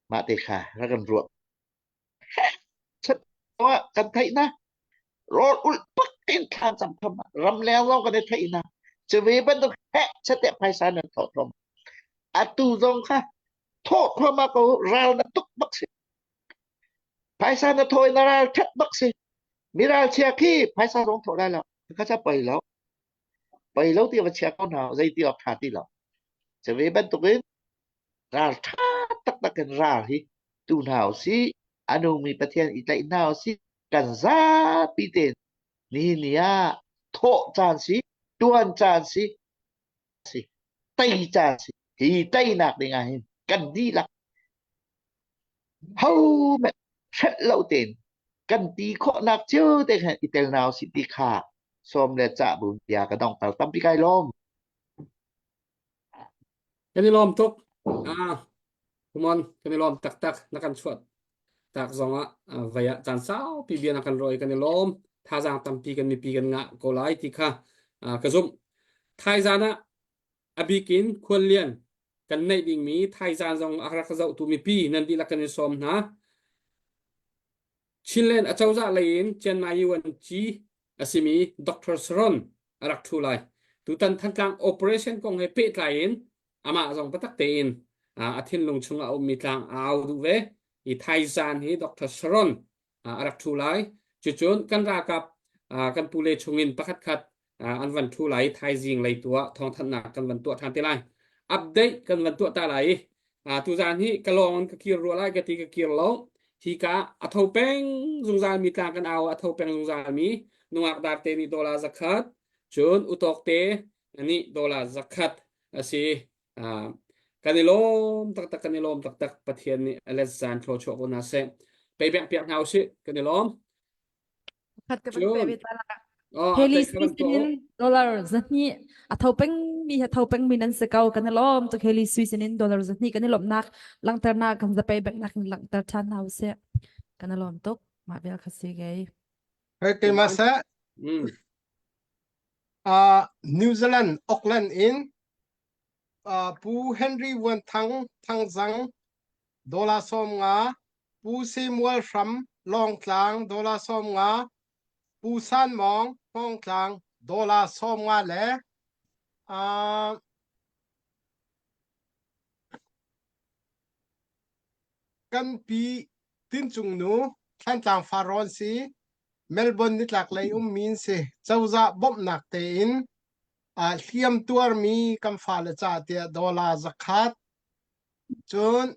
mah te kha rak kan ruah. Kan theih na rawl ulh pak in thla cam thom ram leng zong kan i theih na cuve bantuk heh chate phaisa nan thawh thom atu zong kha thawh thluahmah ko ral na tuk bak si phaisa na thawi na ral that bak si mi ral chia khi phaisa zong thawh lai lo kha cha poi lo poi lo ti va chia ko hna zei ti awk tha ti lo cuve bantuk in ral tha taktak in ral hi tu hna usih a nungmi Pathian i tlaih hna usih kan zapi tein nihin ni ah thawh caan si tuan caan si si tei caan si hi teinak ding ah hin kan dihlak ho hmanh hrelh lo tein kan ti khawhnak cio te khan i tel hna usih ti kha sawm le cah bu bia ka dongter tampi kai lawm. Kan i lawm tuk. Ah, come on, kan i lawm taktak. Na kan chuah tak zong ah vei ah caan saupi bia na kan ruah i kan i lawm. Thazaang tampi kan mipi kan ngah ko lai ti kha ka zumh. Thaizan ah a bikin khuallian kan neih dingmi thaizan zong a rak zohtu mipi nan dihlak kan in sawm hna. Chinland acozah lei in Chiang Mai Yuan-ci a simi Dr. Sharon a rak ṭhu lai. Tutan Thantlang operation kong he pehtlai in amah zong biatak tein a thinlung chungah a ummi tlang a au duh ve. I thaizan hi Dr. Sharon a rak ṭhu lai. Cucun kan ralkap kan pule chungin pakhat khat an van ṭhu lai i thaizing lei tu ah thawngthanhnak kan van tuah ṭhan te lai. Update kan van tuah ta lai i tuzaan hi ka lawng in ka kir rua lai ka ti ka kir lo. Hi ka a tho peng zungzal mi tlang kan au a tho peng zungzal mi nungak dar te nih dollar zakhat cun utawk te nih dollar zakhat a si. Kan i lawm taktak kan i lawm taktak Pathian nih a let zan thlaw chuah ko hna seh. Pei piak hna usih kan i lawm. Khat ka van pe ve ta la. Heli sinin dollar zahnih a tho peng mi he tho peng mi nan si ko kan i lawm tuk Heli sui sinin dollar zahnih kan i lawmnak langhternak kan zapei bank in langhter than hna usih kan i lawm tuk mah bel kha si gei Hei keimah seh. Uh, New Zealand Auckland in uh, Pu Henry Vuan Thang Thangzang dollar 50. Pu Samuel Hram Lawngtlang dollar 50, Pu San Mawng Hmawngtlang dollar 50 le uh, kan pi Tincung nu Thlantlang Farrawn si Melbourne nitlak lei ummi an si. Cozah bawmhnak tein uh, hliam tuarmi kan fale ca tiah dollar zakhat cun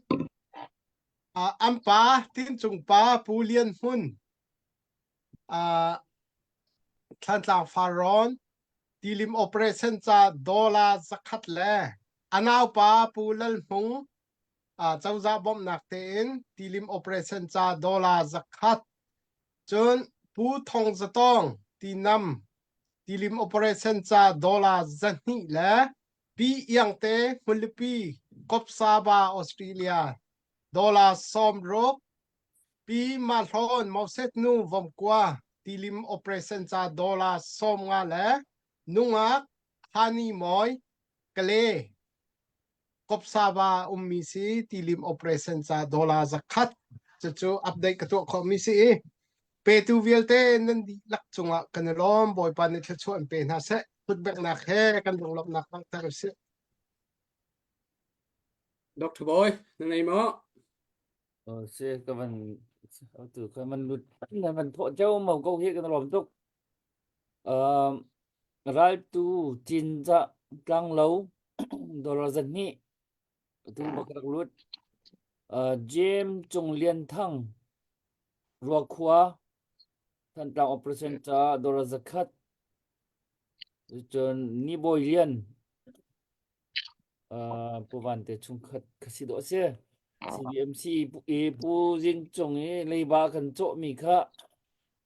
uh, an pa Tincung pa Pu Lian Hmun uh, Thlantlang Farrawn tilim operation ca dollar zakhat le a naupa Pu Lal Hmung uh, cozah bawmhnak tein tilim operation ca dollar zakhat cun Pu Thong Zatawng tinam tilim operation ca dollar zahnih le Pi Iangte Hmunlipi Kopsaba Australia dollar 60 Pi Mahlawn Moses nu Vomkua tilim operation ca dollar 50 le nungak Hani Mawi Kale Kopsava ummi si tilim operation ca dollar zakhat cucu update ka tuah khawhmi si i petu vialte nan dihlak cungah kan i lawm Bawipa nih thluachuah in pe hna seh kutbeknak he kan lunglawmhnak langhter usih Dr. Boy, na ngei maw? Oh, si ka van tu ka van lut na van thawh ceu mo ko hi kan lawm tuk. Um, raltu Cinzah Tlanglo dollar zahnih tu bak rak lut. Uh, James Cung Lian Thang Ruakhua Thantlang Operation ca dollar zakhat. Cun Ni Bawi Lian uh, Pu Van te chungkhat kha si dawh a si. CBMC i Pu Zing Cung i leiba kan cawhmi kha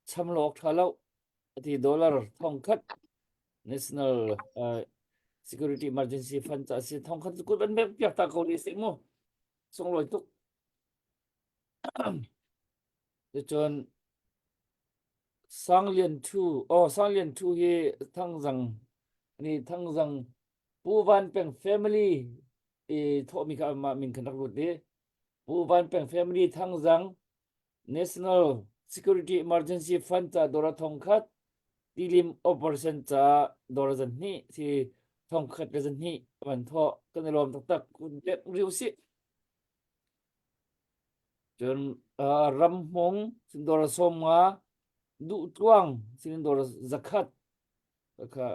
cham lo awk ṭha lo ati dollar thongkhat National uh, Security Emergency Fund ca si thongkhat cu kut an bek piak ta ko li si mu sunglawi tuk cun Sang Lian Thu oh Sang Lian Thu hi Thangzang ni Thangzang Pu Van Peng family i thawhmi kha amah min khan rak lut i Pu Van Peng family Thangzang National Security Emergency Fund ca dollar thongkhat tilim operation ca dollar zan hnih si thongkhat le zan hnih van thawh kan i lawm taktak kun pek riu sih cun uh, ramhmung sin dollar 50 duh tluang sin dollar zakhat kha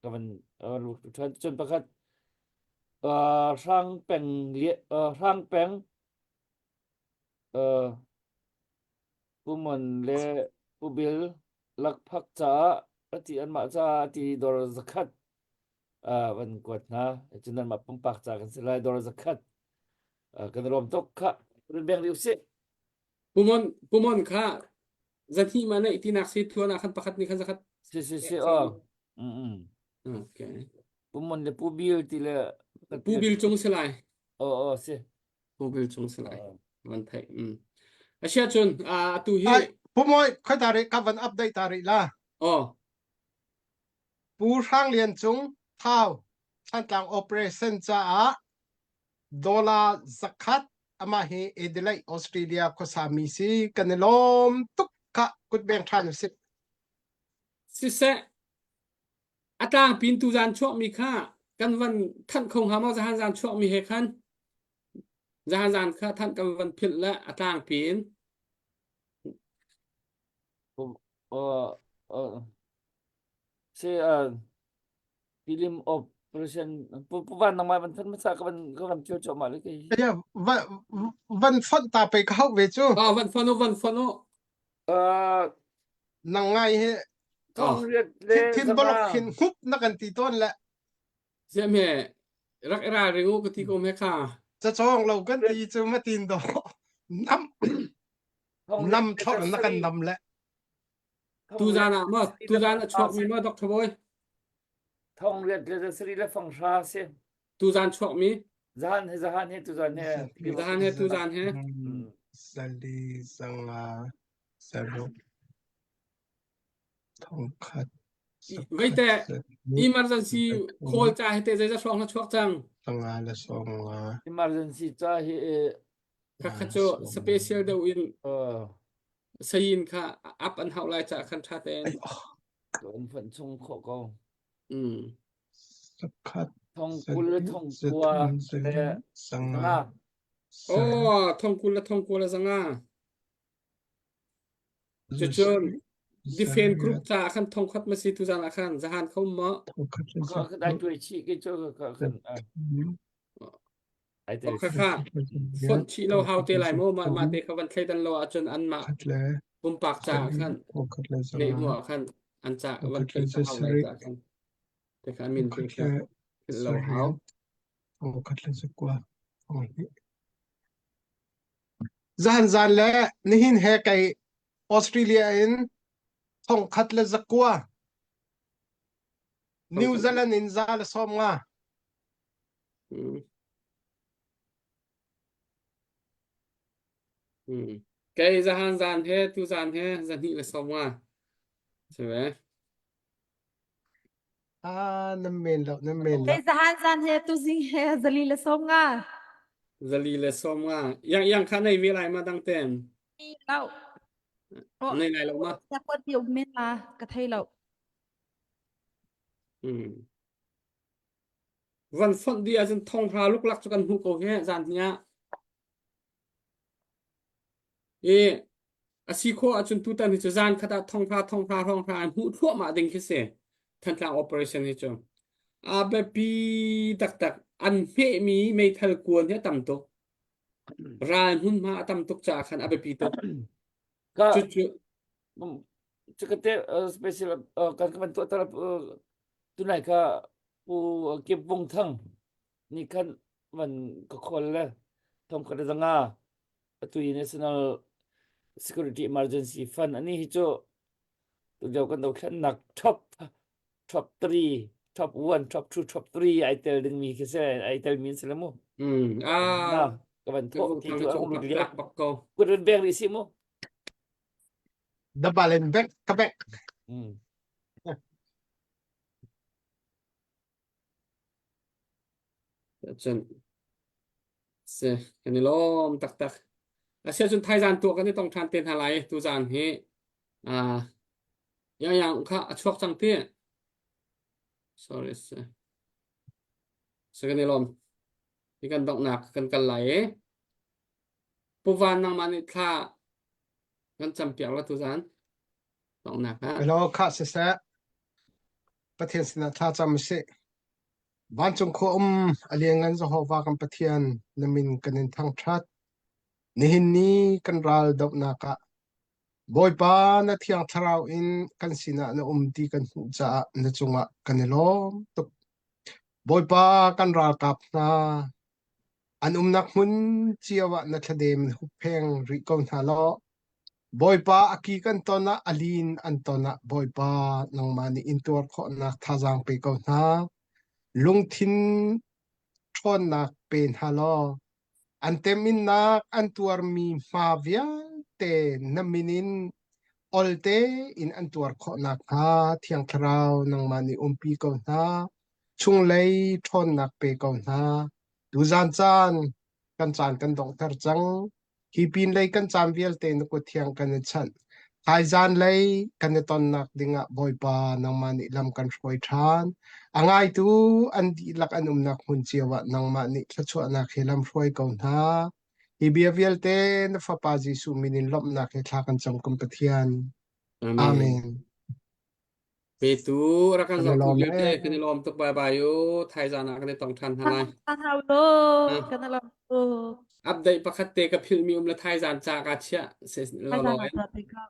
ka van lut ṭhan cun pakhat uh, hrang peng uh, hrang peng uh, Pu Mon le Pu Bil lakphak caah ati anmah caah ati dor zakhat uh, van kuat hna cun anmah pumpak ca kan si lai dor zakhat uh, kan lawm tuk kha run beng rih usih Pu Mon Pu Mon kha zahnih ma neih tinak si thuan ah khan pakhat nih khan zakhat si si si aw mm mm okay Pu Mon le Pu Bil ti le Pu Bil cung si lai aw aw si Pu Bil cung si lai van theih mm asia cun atu hi Ai Pu Moi khoi ta rih ka van update ta rih la oh Pu Hrang Lian Cung Thau Thantlang operation caah dollar zakhat amah hi Adelaide Australia khuasa mi si kan i lawm tuk kha kutbeng ṭhan usih. Siseh a tlangpin tu zan chuakmi kha kan van thanh kho hnga maw zahan zan chuakmi he khan zahan zan kha thanh kan van philh le a tlangpi in Uh, uh, si uh, Film operation pu pu van nangmah van than masa ka van ka van cio cio ma le kei. Ya va van fonh ta pe ka hau ve cu. Ah van fonh u van fonh u. Uh, nang ngai he thong riat le thin bolok khin hup na kan ti ton le. Siam he rak i ralring u ka ti ko me kha. Cacawng lo kan ti cu ma tin do. Nam nam thor na kan nam le. Tuzan ah maw tuzan a chuakmi maw Dr. Bawi? Thong riat le sari le fang hra si. Tuzan chuakmi? Zahan he zahan he tuzan he. Zahan he tuzan he. Sali zanga saruk thongkhat Veite emergency call ca he te zeizat hrawng na chuak cang? Sanga le sawm nga. Emergency ca hi. Kha kha cu special deuh in sayin kha up an hauh lai ca khan tha tein. An fonh chung khawh ko. Mm. Sakhat Thong kul le thong kua le sanga. Oh, thong kul le thong kua le zanga. Cucun defend group ca ah khan thong khat ma si tu zan ah khan zahan kho ma. Ka ka dai tuai chi ke cho ka ka ai te Kha kha fonh chih lo hau te lai mu mah mah te kha van thleidan lo ahcun anmah pumpak ca ah khan neih hnu ah khan an ca van thlei ta hau lai ca khan te kha min te kha philh lo hau. Zahan zan le nihin he kei Australia in thongkhat le zakua New Zealand in za le sawm nga Mm. Mm. Kei zahan zan he tu zan he zahnih le sawm nga. Si ve. Ah, nan men lo, nan men lo. Kei zahan zan he tu zing he zali le sawm nga. Zali le sawm nga. Yang yang kha nei ve lai ma dang ten. Lo. Nei lai lo ma. Ta kuat bi um men la ka thei lo. Mm. Van fonh dih ahcun thonghra luklak cu kan hmuh ko hi zan hnih ah. I a si khawh ahcun tutan hi cu zan khat ah thonghra thonghra hrawng hra an hmuh thluahmah ding khi si. Thantlang operation hi cu. A biapi taktak an hmehmi meithal kuan hi a tam tuk. Ral hmunhma a tam tuk caah khan a biapi tuk. Ka Cucu Cakate special kan kan tuah tar tunai ka Pu Kip Vung Thang nih khan van ka khawl le thong ka zanga atu i National Security Emergency Fund ani hi cu tulio kan dothlennak top top 3 top 1 top 2 top 3 ai tel ding mi khi se ai tel mi se le mu mm ah ka van Kip thawh Vung ti Thang tu cu a hung lut lio tlak bak ko. kut rin bek rih si mu The balen bek ka bek. mm. Cun si kan i lawm taktak. Asiahcun thaizan tuah kan i tong ṭhan te hna lai tuzaan hi. Ah, yang yang kha a chuak cang ti. Sorry si. Si kan i lawm. Hi kan donghnak kan kal lai i. Pu Van nangmah nih thla kan campiak la tuzaan donghnak ah. Hello, kha siseh. Pathian sinah thla cam usih. Vancung khua um a lianngan Jehovah kan Pathian na min kan in thangṭhat. Nihin ni kan ral dohnak ah Bawipa na thiang thlarau in kan sinah na um ti kan hmuh caah na cungah kan i lawm tuk. Bawipa kan ralkap hna an umnak hmun cio ah na thladem in huppheng rih ko hna law Bawipa a ki kan ton ah a lin an ton ah Bawipa nangmah nih intuar khawhnak thazaang pe ko hna. Lungthin ṭhawnnak pe hna law an teminnak an tuarmi hma vialte na min in ol tein an tuar khawh nakhnga Thiang Thlarau nangmah nih umpi ko hna. Chunglei ṭhawnnak pe ko hna. Tuzaan caan kan caan kan donghter cang. Hi pinlei kan caan vialte na kut thiang kan i chanh. Thaizan lei kan i tonnak dingah Bawipa nangmah nih lam kan hruai ṭhan. A ngaitu an dihlak an umnak hmun cio ah nangmah nih thluachuahnak he lam hruai ko hna. Hi bia vialte na Fapa Jesuh min in lawmhnak he thla kan cam kan Pathian. Amen. Amen. Petu rak kan Kan i zohtu lawm vialte ee. kan i lawm tuk bye bye u. Thaizan ah kan i tong ṭhan hna lai. Kan hau lo, Ah. kan lawm tuk. Update pakhat te ka philhmi um le thaizan ca ka chiah se Thaizan law ah ta te ka.